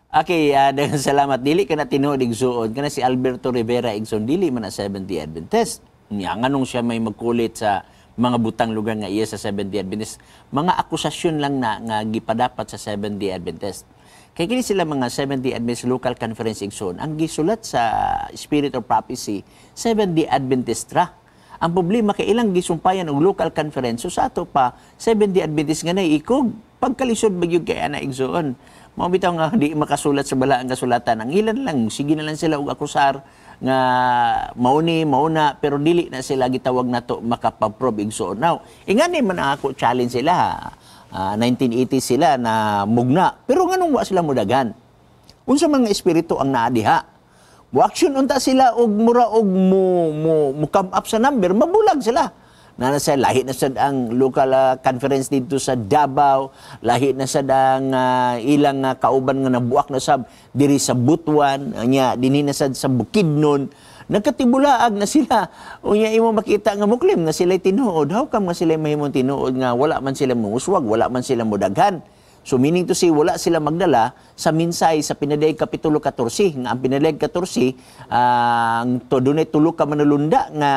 S1: Okay, daghang salamat. Dili ka na tinuod, igsuon. Kana si Alberto Rivera, igsoon, dili man na Seventh-day Adventist. Nya nganong siya may magkulit sa mga butang lugar nga iya sa Seventh-day Adventist? Mga akusasyon lang na nga gipadapat sa Seventh-day Adventist. Kay kini sila mga Seventh-day Adventist Local Conference, igsoon, ang gisulat sa Spirit of Prophecy, Seventh-day Adventist ra. Ang problema kay ilang gisumpayan og local conference, so sa ato pa Seventh-day Adventist nga nay ikog pagkalisod ba gyud kay ana, igsoon. Mao bitaw nga di makasulat sa Balaang Kasulatan. Ang ilan lang, sige na lang sila og akusar nga mauni mauna, pero dili na sila gitawag nato makapag-prove, igsoon. Now, ingani man ang ako challenge sila. 1980 sila na mugna. Pero nganong wa sila mudagan? Unsa mga espiritu ang naa diha? Mo action unta sila og mura og mo come up sa number, mabulag sila. Na sa lahi na sad ang local conference dito sa Davao, lahi na sad ang ilang kauban nga nabuak na sab diri sa Butuan, nya dinhi na sad sa Bukidnon. Nagkatibulaag na sila. Unya imo makita nga muklim na sila tinuod. How come nga sila mahimong tinuod nga wala man sila muuswag, wala man sila mudaghan? So meaning to say, wala sila magdala sa minsay sa Pinadayag Kapitulo 14. Nga ang Pinadayag 14, ang to dunay tulo ka manulunda nga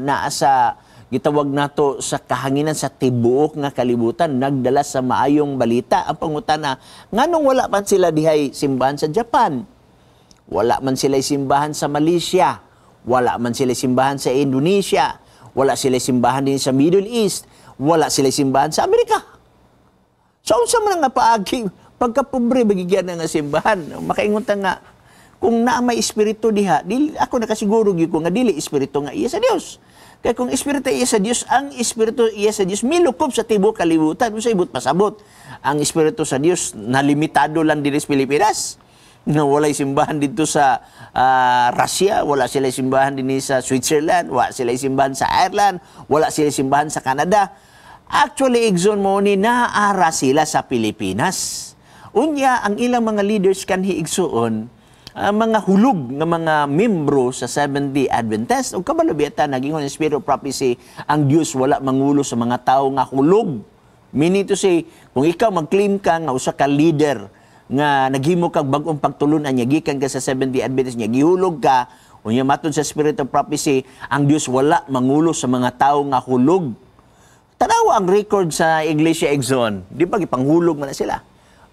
S1: naa sa gitawag nato sa kahanginan sa tibuok nga kalibutan, nagdala sa maayong balita. Ang pangutana, nganong wala man sila dihay simbahan sa Japan? Wala man sila simbahan sa Malaysia? Wala man sila simbahan sa Indonesia? Wala sila simbahan din sa Middle East? Wala sila simbahan sa Amerika? So unsa man nga paagi pagkapobre bagigyan na nga simbahan? Makaingon ta nga kung naa may espiritu diha, dili ako nakasiguro gyud ko nga dili espiritu nga iya sa Dios. Kaya kung espiritu iya sa Dios, ang espiritu iya sa Dios milukop sa tibuok kalibutan, unsay ibot pasabot? Ang espiritu sa Dios na limitado lang dinhi sa Pilipinas. Nga walay simbahan dito sa Russia, wala sila simbahan dinhi sa Switzerland, wala sila simbahan sa Ireland, wala sila simbahan sa Canada. Actually, igsoon mo ni naara sila sa Pilipinas. Unya, ang ilang mga leaders kanhi igsoon, mga hulog nga mga membro sa Seventh-day Adventist. Ug kabalo biyata nagingon ang Spirit of Prophecy, ang Dios wala mangulo sa mga tao nga hulog. Meaning to say, kung ikaw mag-claim ka nga usa ka leader nga naghimo kag bag-ong pagtulunan niya gikan ka sa Seventh-day Adventist niya gihulog ka, unya matud sa Spirit of Prophecy, ang Dios wala mangulo sa mga tao nga hulog. Tanawa ang record sa Iglesia Exxon, di ba gipanghulog man na sila?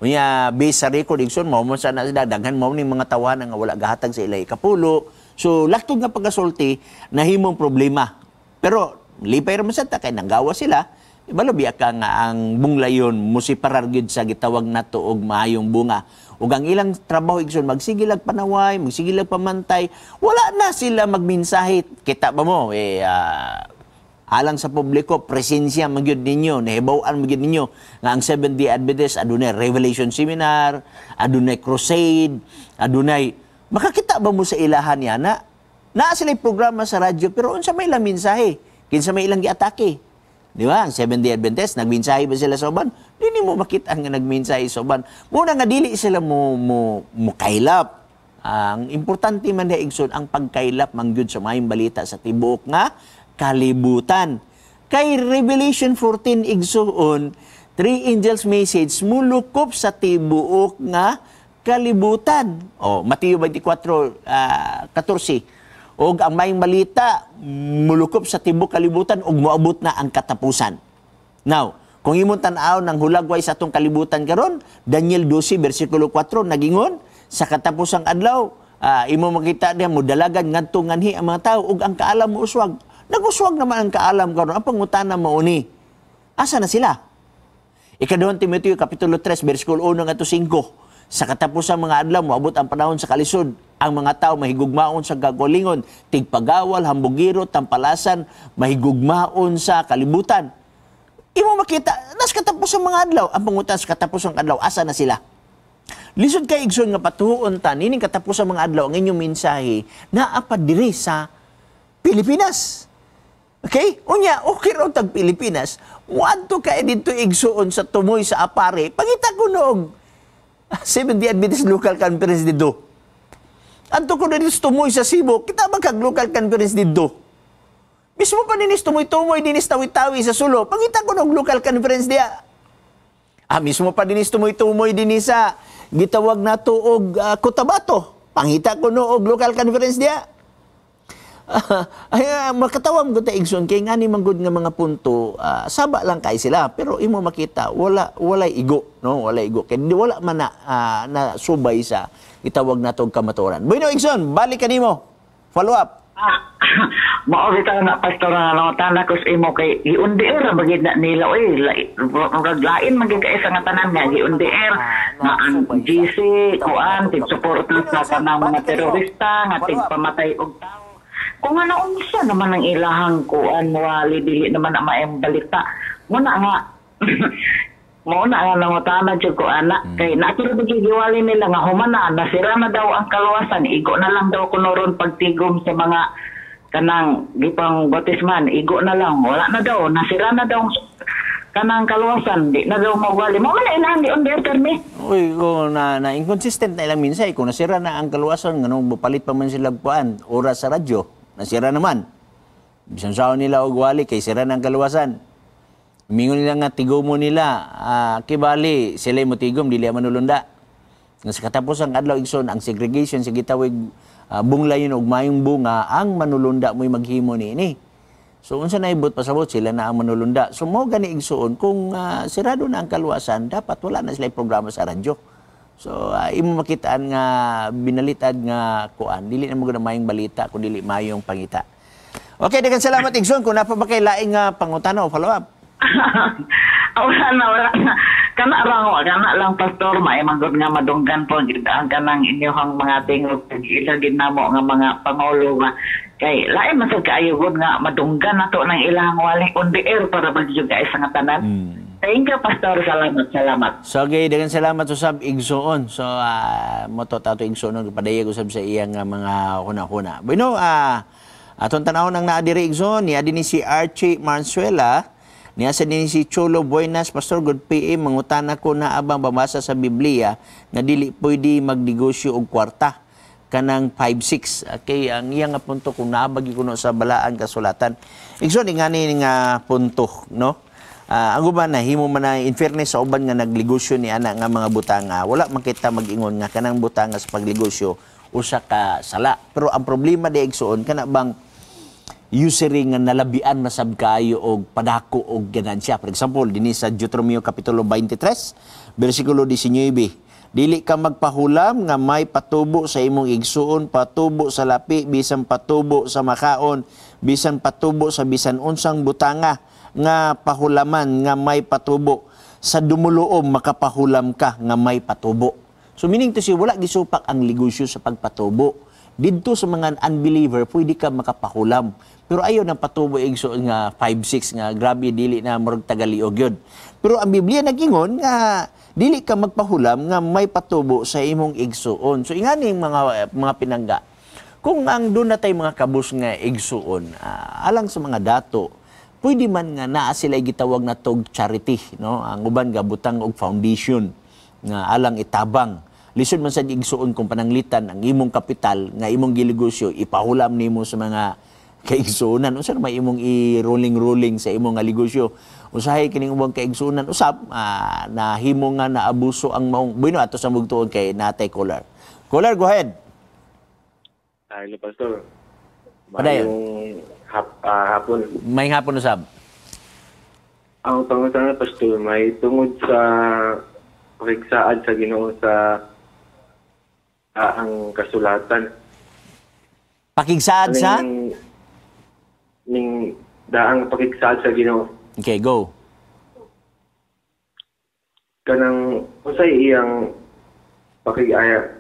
S1: Unya based sa record Exxon, mao man sa na sila daghan mao ning mga tawanan nga wala gahatag sa ila ikapulo. So laktod nga pagkasulti nahimong problema. Pero lipay ra man sad ta kay nanggawa sila. Ibalo biya ka nga ang bunglayon musiparar gyud sa gitawag nato og maayong bunga. Ug ang ilang trabaho igsoon magsigilag panaway, magsigilag pamantay, wala na sila magmensahe. Kita ba mo alang sa publiko, presensya magyud ninyo, nahibaw-an magyud ninyo nga ang Seventh-day Adventist adunay Revelation Seminar, adunay crusade, adunay makakita ba mo sa ilahan niya na naa sila programa sa radyo pero unsa may ilang mensahe, kinsa may ilang giatake? Di ba? Ang Seventh-day Adventist, nagmensahe ba sila sa uban? Di nimo makita nga nagmensahe sa uban. Muna nga dili sila mo kaylap. Ang importante man na igsoon, ang pagkaylap mangyud sa maayong balita sa tibuok nga kalibutan. Kay Revelation 14 igsoon, three angels message mulukop sa tibuok nga kalibutan. O, Mateo 24, 14. Og ang maayong balita mulukop sa tibuok kalibutan ug moabot na ang katapusan. Now, kung imong tan-aw ng hulagway sa atong kalibutan karon, Daniel 12 versikulo 4 nagingon sa katapusang adlaw, imo makita diha modalagan ngadto nganhi ang mga tao ug ang kaalam mo uswag. Naguswag naman ang kaalam karon. Ang pangutana mao ni, asa na sila? Ikaduhang Timoteo kapitulo 3 versikulo 1 ngadto 5. Sa katapusang mga adlaw moabot ang panahon sa kalisod. Ang mga tao mahigugmaon sa kagalingon, tigpagawal, hambugiro, tampalasan, mahigugmaon sa kalibutan. Imo makita, nas katapusang mga adlaw, ang pangutan sa katapusang adlaw, asa na sila? Lisod kay igsoon nga patuon ta nining katapusang mga adlaw ang inyong mensahe naa pa diri sa Pilipinas. Okay? Unya, okay raw tag Pilipinas. Muadto ka didto igsuon sa tumoy sa Apare. Pangita ko noog Seventh-day Adventist Local Conference didto. Adto ko dito sa tumoy sa Cebu, kita man kag local conference didto. Mismo pa dinis tumoy-tumoy dinis tawi-tawi sa Sulu, pangita ko nog local conference diya. Mismo pa dinis tumoy-tumoy dinis sa gitawag nato og Cotabato. Pangita ko no og local conference diya. Ay, makatawa mo ta igsoon kay ngani man gud nga mga punto, saba lang kay sila pero imo makita wala walay igo, no, walay igo kay di wala man na, na subay sa gitawag nato og kamatuoran. Bueno igsoon, balik kanimo. Follow up.
S4: Mao bitaw na pastor nga nangutana ko sa imo kay gi-on the air ra bagid na nila oy, murag lain man gyud kay sa nga tanan nga gi-on the air nga ang GC kuan tig-suporta sa kanang mga terorista nga tigpamatay og tawo. Kung ano unsa naman ang ilahang kuan wali dili naman ang maayong balita. Muna nga mao na nga nangutana jud ko ana kay nato ra gyud giwali nila nga human na nasira na daw ang kaluwasan, igo na lang daw kuno ron pagtigom sa mga kanang gipang bautisman, igo na lang, wala na daw, nasira na daw Kanang kaluwasan di na daw magwali mo man ilang gi on the air permi.
S1: Uy, ko na, na inconsistent na ilang minsay. Kung nasira na ang kaluwasan, nganong palit pa man sila kuan, oras sa radyo, nasira naman. Bisan saan nila og wali kay sira na ang kaluwasan. Mingon nila nga tigumo nila, kibali sila mo tigom dili manulunda. Nga sa katapos ang adlaw, igsoon, ang segregation sa gitawig bunglayon og mayong bunga, ang manulunda mo'y maghimo niini. So unsa na ibot pasabot, sila na ang manulunda. So mo gani, igsoon, kung sirado na ang kaluwasan, dapat wala na sila programa sa radyo. So imo makitaan nga binalitad nga kuan, dili na mo gud mayong balita kung dili mayong pangita. Okay, daghang salamat, igsoon. Kung naa pa ba kay laing nga pangutana o follow up?
S4: Wala na, wala na. Kana lang, kana lang, Pastor, maimangod nga madunggan po gid ang kanang inyong mga tingog ila ginamo nga mga pangulo nga kay lain man sad kaayo gud nga madunggan nato ng ilang wali on the air para magyud kay sa nga tanan. Thank you, Pastor. Salamat, salamat.
S1: So okay, daghang salamat usab, igsoon. So moto tato igsoon padayag usab sa iyang mga huna-huna. Bueno, atong tan-awon ang naa diri, igsoon, niya din ni si Archie Marzuela, niya sa din si Cholo Buenas. "Pastor, good PM, mangutana ko, naa bang babasa sa Biblia nga dili pwede magnegosyo og kwarta, kanang 5-6?" Okay, ang iya nga punto kung naa ba kuno sa balaan kasulatan. Igsoon, ingani nga punto, no? Ang uban nahimo man na, in fairness sa uban nga naglegosyo ni ana nga mga butanga, wala man kita mag-ingon nga kanang butanga sa pagnegosyo usa ka sala. Pero ang problema di, igsoon, kana bang usury nga nalabian masab kaayo og padako og ganansya. For example, dinhi sa Deuteronomio kapitulo 23, bersikulo 19. "Dili ka magpahulam nga may patubo sa imong igsuon, patubo sa lapi, bisan patubo sa makaon, bisan patubo sa bisan unsang butanga nga pahulaman nga may patubo. Sa dumuluom makapahulam ka nga may patubo." So meaning to say, wala gisupak ang negosyo sa pagpatubo. Didto sa mga unbeliever, pwede ka makapahulam. Pero ayaw ng patubo, igsoon, nga 5-6 nga grabe, dili na murag tagaliog yun. Pero ang Biblia nagingon nga dili ka magpahulam nga may patubo sa imong igsuon. So ingani mga pinangga. Kung ang doon na tay mga kabus nga igsuon, alang sa mga dato, pwede man nga naa sila gitawag na tog charity, no? Ang uban gabutang og foundation nga alang itabang. Lisod man sad, igsuon, kung pananglitan ang imong kapital nga imong gilegosyo ipahulam nimo sa mga kaigsuonan. Unsa may imong i-rolling-rolling sa imong nga negosyo? Usahay kining ubang kaigsuonan usab nahimo nga naabuso ang maong bueno ato sa mugtuon kay natay caller. Caller, go ahead.
S5: Hello, Pastor.
S1: Padayon.
S5: Maayong hapon.
S1: May hapon usab.
S5: Ang pangutana, Pastor, may tungod sa pakigsaad sa Ginoo sa ang kasulatan.
S1: Pakigsaad sa?
S5: Ning daang pakigsaad sa Ginoo.
S1: Okay, go.
S5: Kanang unsay iyang pakig-aya,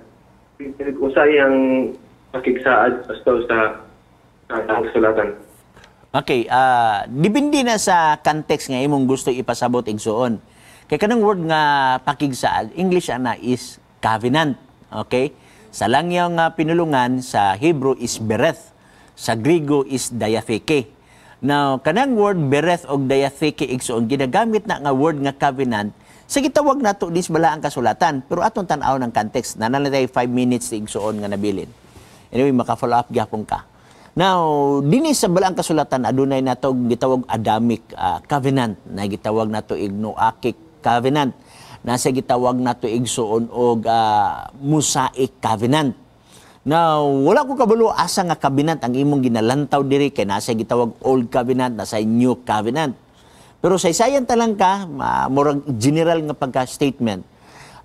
S5: unsay iyang pakigsaad, Pastor, sa daang kasulatan?
S1: Okay, depende na sa context nga imong gusto ipasabot, igsuon. Kay kanang word nga pakigsaad, English ana is covenant. Okay? Sa langyaw nga pinulungan, sa Hebrew is bereth, sa Grigo is diatheke. Now, kanang word bereth og diatheke, igsuon, ginagamit na nga word nga covenant sa gitawag nato dis balaang kasulatan. Pero atong tan-aw ng context. Naa na 5 minutes, igsuon, nga nabilin. Anyway, maka-follow up gyapon ka. Now, dinhi sa balaang kasulatan adunay nato gitawag Adamic covenant, na gitawag nato ig Noachic covenant, nasa gitawag nato igsuon og Mosaic covenant. Now, wala ko kabalo asa nga covenant ang imong ginalantaw diri kay nasa gitawag Old Covenant, nasa New Covenant. Pero sa isayan talang ka, murag general nga pagka-statement.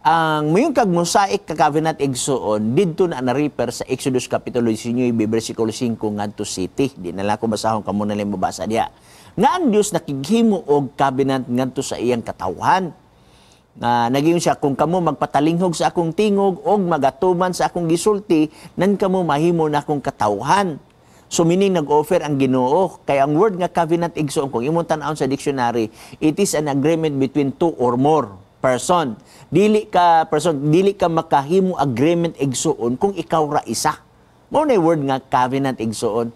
S1: Ang mayon kag Mosaic ka covenant, igsuon, didto na na-refer sa Exodus kapitulo 19 bersikulo 5 ngadto 7. Di na lang ko basahon, kamo na lang mabasa diha. Nga ang Dios nakighimo og covenant ngadto sa iyang katawhan. Nga naging siya, "Kung kamo magpatalinghog sa akong tingog og magatuman sa akong gisulti, nan kamo mahimo na akong katawhan." So meaning nag-offer ang Ginoo kay ang word nga covenant, igsoon, kung imong tan-awon sa dictionary, it is an agreement between two or more person. Dili ka person, dili ka makahimo agreement, igsuon, kung ikaw ra isa. Mao na word nga covenant, igsuon.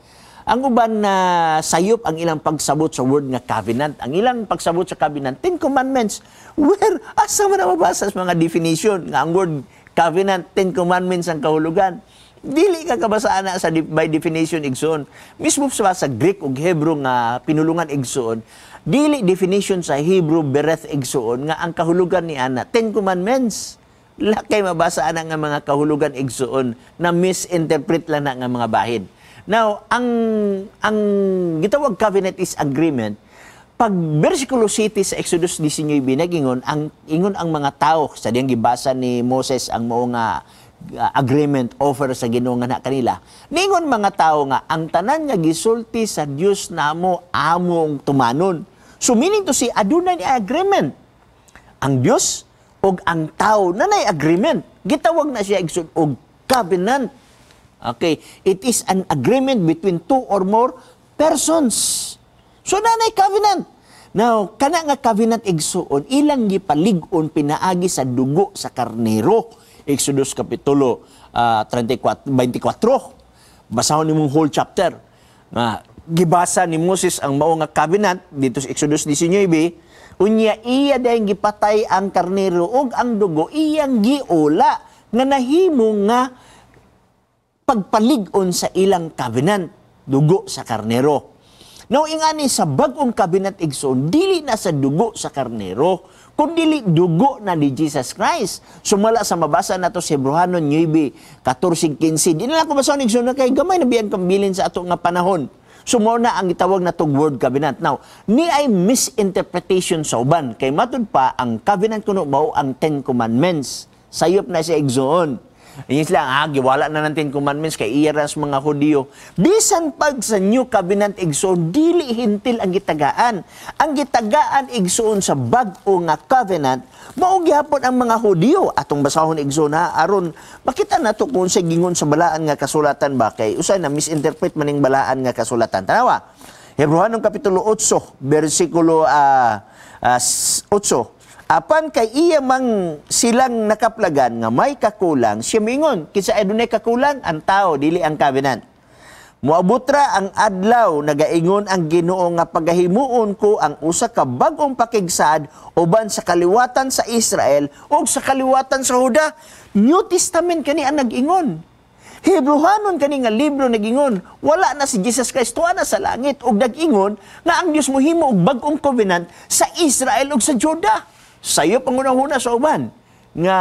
S1: Ang uban na sayop ang ilang pagsabot sa word nga covenant. Ang ilang pagsabot sa covenant, Ten Commandments. Where? Asa man na mabasa sa mga definition nga ang word covenant, Ten Commandments ang kahulugan? Dili ka kabasaan na sa by definition, igsoon. Mismo sa Greek ug Hebrew nga pinulungan, igsoon, dili definition sa Hebrew bereth, igsoon, nga ang kahulugan ni ana Ten Commandments. Lakay mabasa ana nga mga kahulugan, igsoon, na misinterpret lang na nga mga bahin. Now, ang gitawag covenant is agreement. Pag versikulo 7 sa Exodus 19, nagingon ang ingon ang mga tao sa diyang gibasa ni Moses ang mao nga agreement offer sa Ginoo nga na kanila. Ningon mga tao nga ang tanan nga gisulti sa Dios namo among tumanon. So meaning to say, adunay ni agreement. Ang Dios ug ang tao nanay agreement. Gitawag na siya, igsoon, og covenant. Okay, it is an agreement between two or more persons. So nanay covenant. Now, kana nga covenant, igsuon, ilang gipalig-on pinaagi sa dugo sa karnero. Exodus kapitulo 34, 24. Basahon nimong whole chapter. Nga gibasa ni Moses ang mao nga covenant dito sa Exodus 19. Unya iya dayong gipatay ang karnero ug ang dugo iyang giula nga nahimo nga pagpalig-on sa ilang covenant, dugo sa karnero. Now, ingani sa bag-ong covenant, igsoon, dili na sa dugo sa karnero, kundi dugo na ni Jesus Christ. Sumala sa mabasa nato sa Hebreohanon 9, 14, 15. Di na lang ko basahon, igsoon, na kay gamay na biyan kambilin sa ato nga panahon. So, mao na ang gitawag na tong word covenant. Now, ni ay misinterpretation sa uban. Kay matud pa, ang covenant kuno mao ang Ten Commandments. Sayop na siya, igsoon. Iyon sila, giwala na ng Ten Commandments kay iya ra sa mga Hudiyo. Bisan pag sa New Covenant, igsoon, dili hintil ang gitagaan. Ang gitagaan, igsoon, sa bag-o nga covenant, mao gihapon ang mga Hudiyo. Atong basahon, igsoon, ha, aron makita nato kung sa gingon sa balaan nga kasulatan ba kay usay na misinterpret maning balaan nga kasulatan. Tanawa. Hebreohanon kapitulo 8, bersikulo 8. Apan kay iya mang silang nakaplagan nga may kakulang, siya mingon, kinsa adunay kakulang? Ang tao, dili ang covenant. Moabot ra ang adlaw nagaingon ang Ginoo nga pagahimuon ko ang usa ka bag-ong pakigsaad uban sa kaliwatan sa Israel ug sa kaliwatan sa Juda. New Testament kani ang nag-ingon. Hebreohanon kani nga libro nagingon, wala na si Jesus Christ, tuwa na sa langit ug nag-ingon nga ang Dios mohimo og bag-ong covenant sa Israel ug sa Juda. Sayo pangunahuna sa uban nga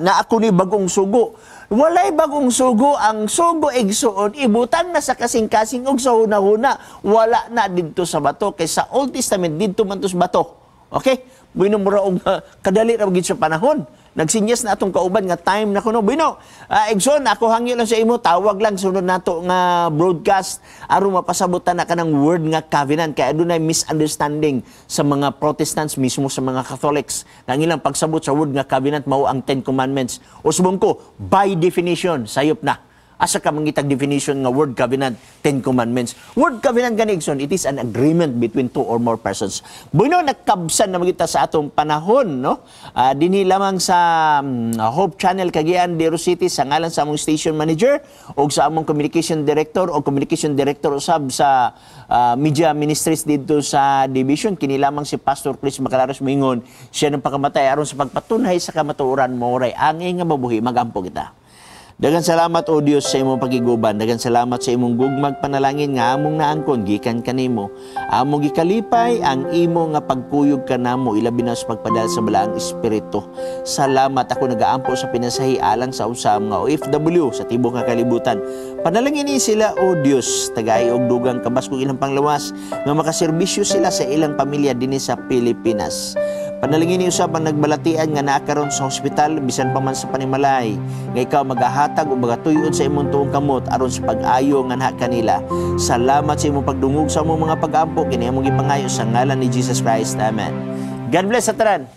S1: naa ko ni bagong sugo. Walay bagong sugo, ang sugo, igsuon, ibutang na sa kasing-kasing ug sa hunahuna, wala na didto sa bato kay sa Old Testament didto man to sa bato. Okay? Bueno, mura og kadali ra gid sa panahon. Nagsinyas na atong kauban nga time na kuno. Bueno, igsoon, ako hangyo lang sa imo, tawag lang sunod nato nga broadcast aron mapasabutan na kanang word nga covenant kay adunay misunderstanding sa mga Protestants mismo sa mga Catholics. Ang ilang pagsabot sa word nga covenant mao ang Ten Commandments. Usbong ko, by definition, sayop na. Asa ka mangitag definition nga word covenant, Ten Commandments? Word covenant gani, igsoon, it is an agreement between two or more persons. Bueno, nakabsan na magita sa atong panahon, no? Dinhi lamang sa Hope Channel Cagayan de Oro City sa ngalan sa among station manager o sa among communication director o communication director usab sa media ministries dito sa division, kini lamang si Pastor Chris Macalaros moingon siya ng pakamatay aron sa pagpatunhay sa kamatuoran mo ray angay nga mabuhi. Magampo kita. Daghang salamat, O Dios, sa imong pagiguban. Daghang salamat sa imong gugmag panalangin nga among naangkon gikan kanimo. Among gikalipay ang imo nga pagkuyog kanamo ilabi na sa pagpadala sa Balaang Espiritu. Salamat. Ako nagaampo sa pinasahi alang sa usam nga OFW sa tibuok nga kalibutan. Panalangin ni sila, O Dios, tagay og dugang kabaskog ilang panglawas nga makaserbisyo sila sa ilang pamilya dinhi sa Pilipinas. Panalangin ni usab ang nagbalatian nga naa karon sa ospital bisan pa man sa panimalay nga ikaw magahatag o magatuyod sa imong tuong kamot aron sa pag-ayo nga naa kanila. Salamat sa imong pagdungog sa among mga pag-ampo, kini among gipangayo sa ngalan ni Jesus Christ. Amen. God bless sa tanan.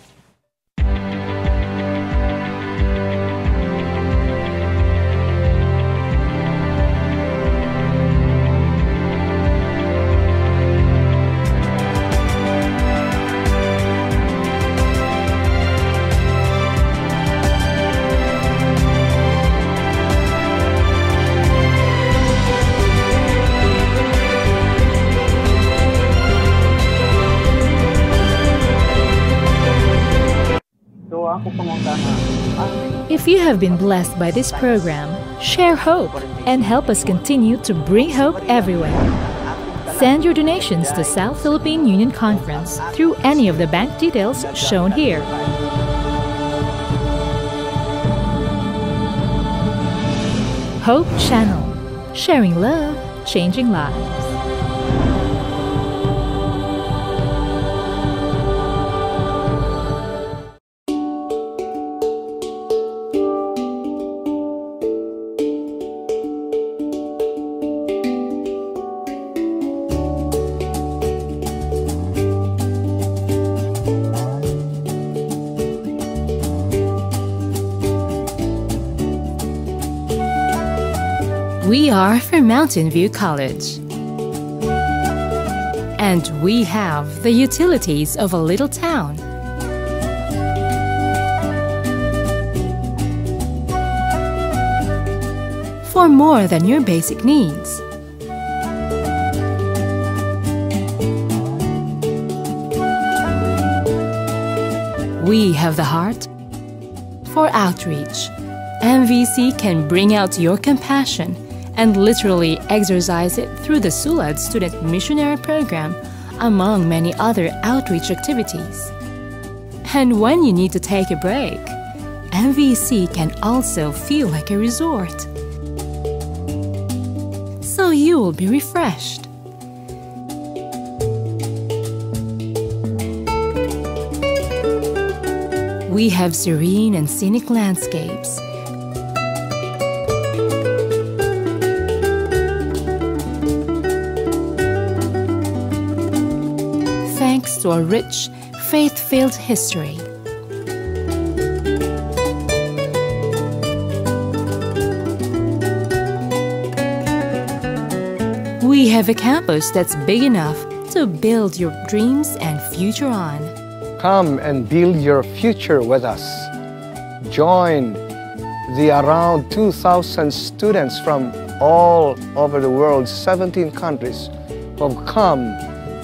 S6: ako pangutana.
S7: If you have been blessed by this program, share hope and help us continue to bring hope everywhere. Send your donations to South Philippine Union Conference through any of the bank details shown here. Hope Channel, sharing love, changing lives. We are from Mountain View College. And we have the utilities of a little town. For more than your basic needs. We have the heart for outreach. MVC can bring out your compassion and literally exercise it through the Sulad Student Missionary Program, among many other outreach activities. And when you need to take a break, MVC can also feel like a resort. So you will be refreshed. We have serene and scenic landscapes, thanks to a rich, faith-filled history. We have a campus that's big enough to build your dreams and future on.
S8: Come and build your future with us. Join the around 2,000 students from all over the world, 17 countries, who have come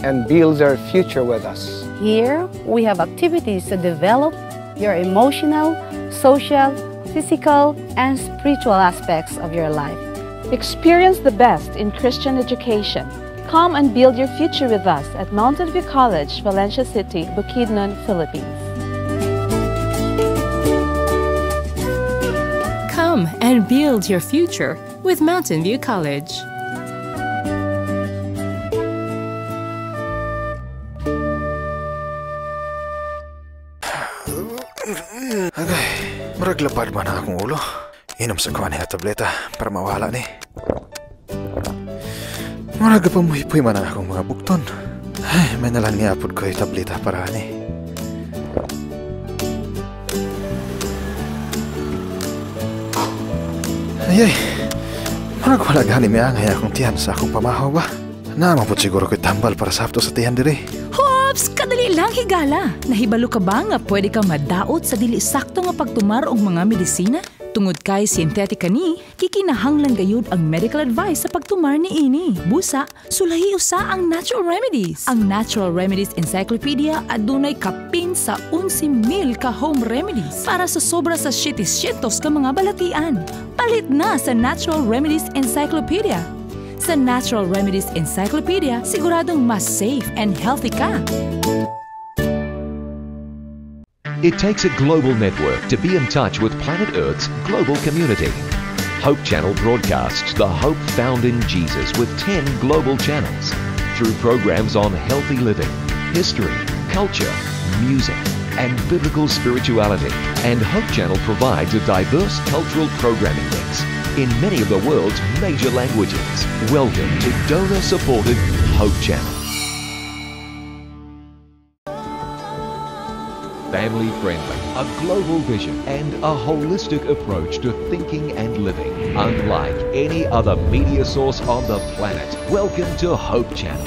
S8: and build their future with us.
S9: Here, we have activities to develop your emotional, social, physical, and spiritual aspects of your life.
S10: Experience the best in Christian education. Come and build your future with us at Mountain View College, Valencia City, Bukidnon, Philippines.
S7: Come and build your future with Mountain View College.
S11: Agay, murag lapad man ang akong ulo. Inom sa kuha niya tableta para mawala ni. Murag pamuhipoy man ang akong mga bukton. Ay, may nalang niapod ko yung tableta para ni. Ay, ay, murag wala gani miangay akong tiyan sa akong pamahaw ba? Naamapod siguro ko'y tambal para sapto sa tiyan diri.
S7: Hops! Kadali lang higala! Nahibalo ka ba nga pwede kang madaot sa dili sakto nga pagtumar og mga medisina? Tungod kay synthetic kani, kikinahanglan gayud ang medical advice sa pagtumar ni ini. Busa, sulahi usa ang Natural Remedies. Ang Natural Remedies Encyclopedia adunay kapin sa 11,000 ka home remedies para sa sobra sa 700 ka mga balatian. Palit na sa Natural Remedies Encyclopedia. Sa Natural Remedies Encyclopedia, siguradong mas safe and healthy ka.
S12: It takes a global network to be in touch with planet Earth's global community. Hope Channel broadcasts the hope found in Jesus with 10 global channels through programs on healthy living, history, culture, music, and biblical spirituality. And Hope Channel provides a diverse cultural programming mix in many of the world's major languages. Welcome to donor-supported Hope Channel. Family friendly, a global vision, and a holistic approach to thinking and living. Unlike any other media source on the planet. Welcome to Hope Channel.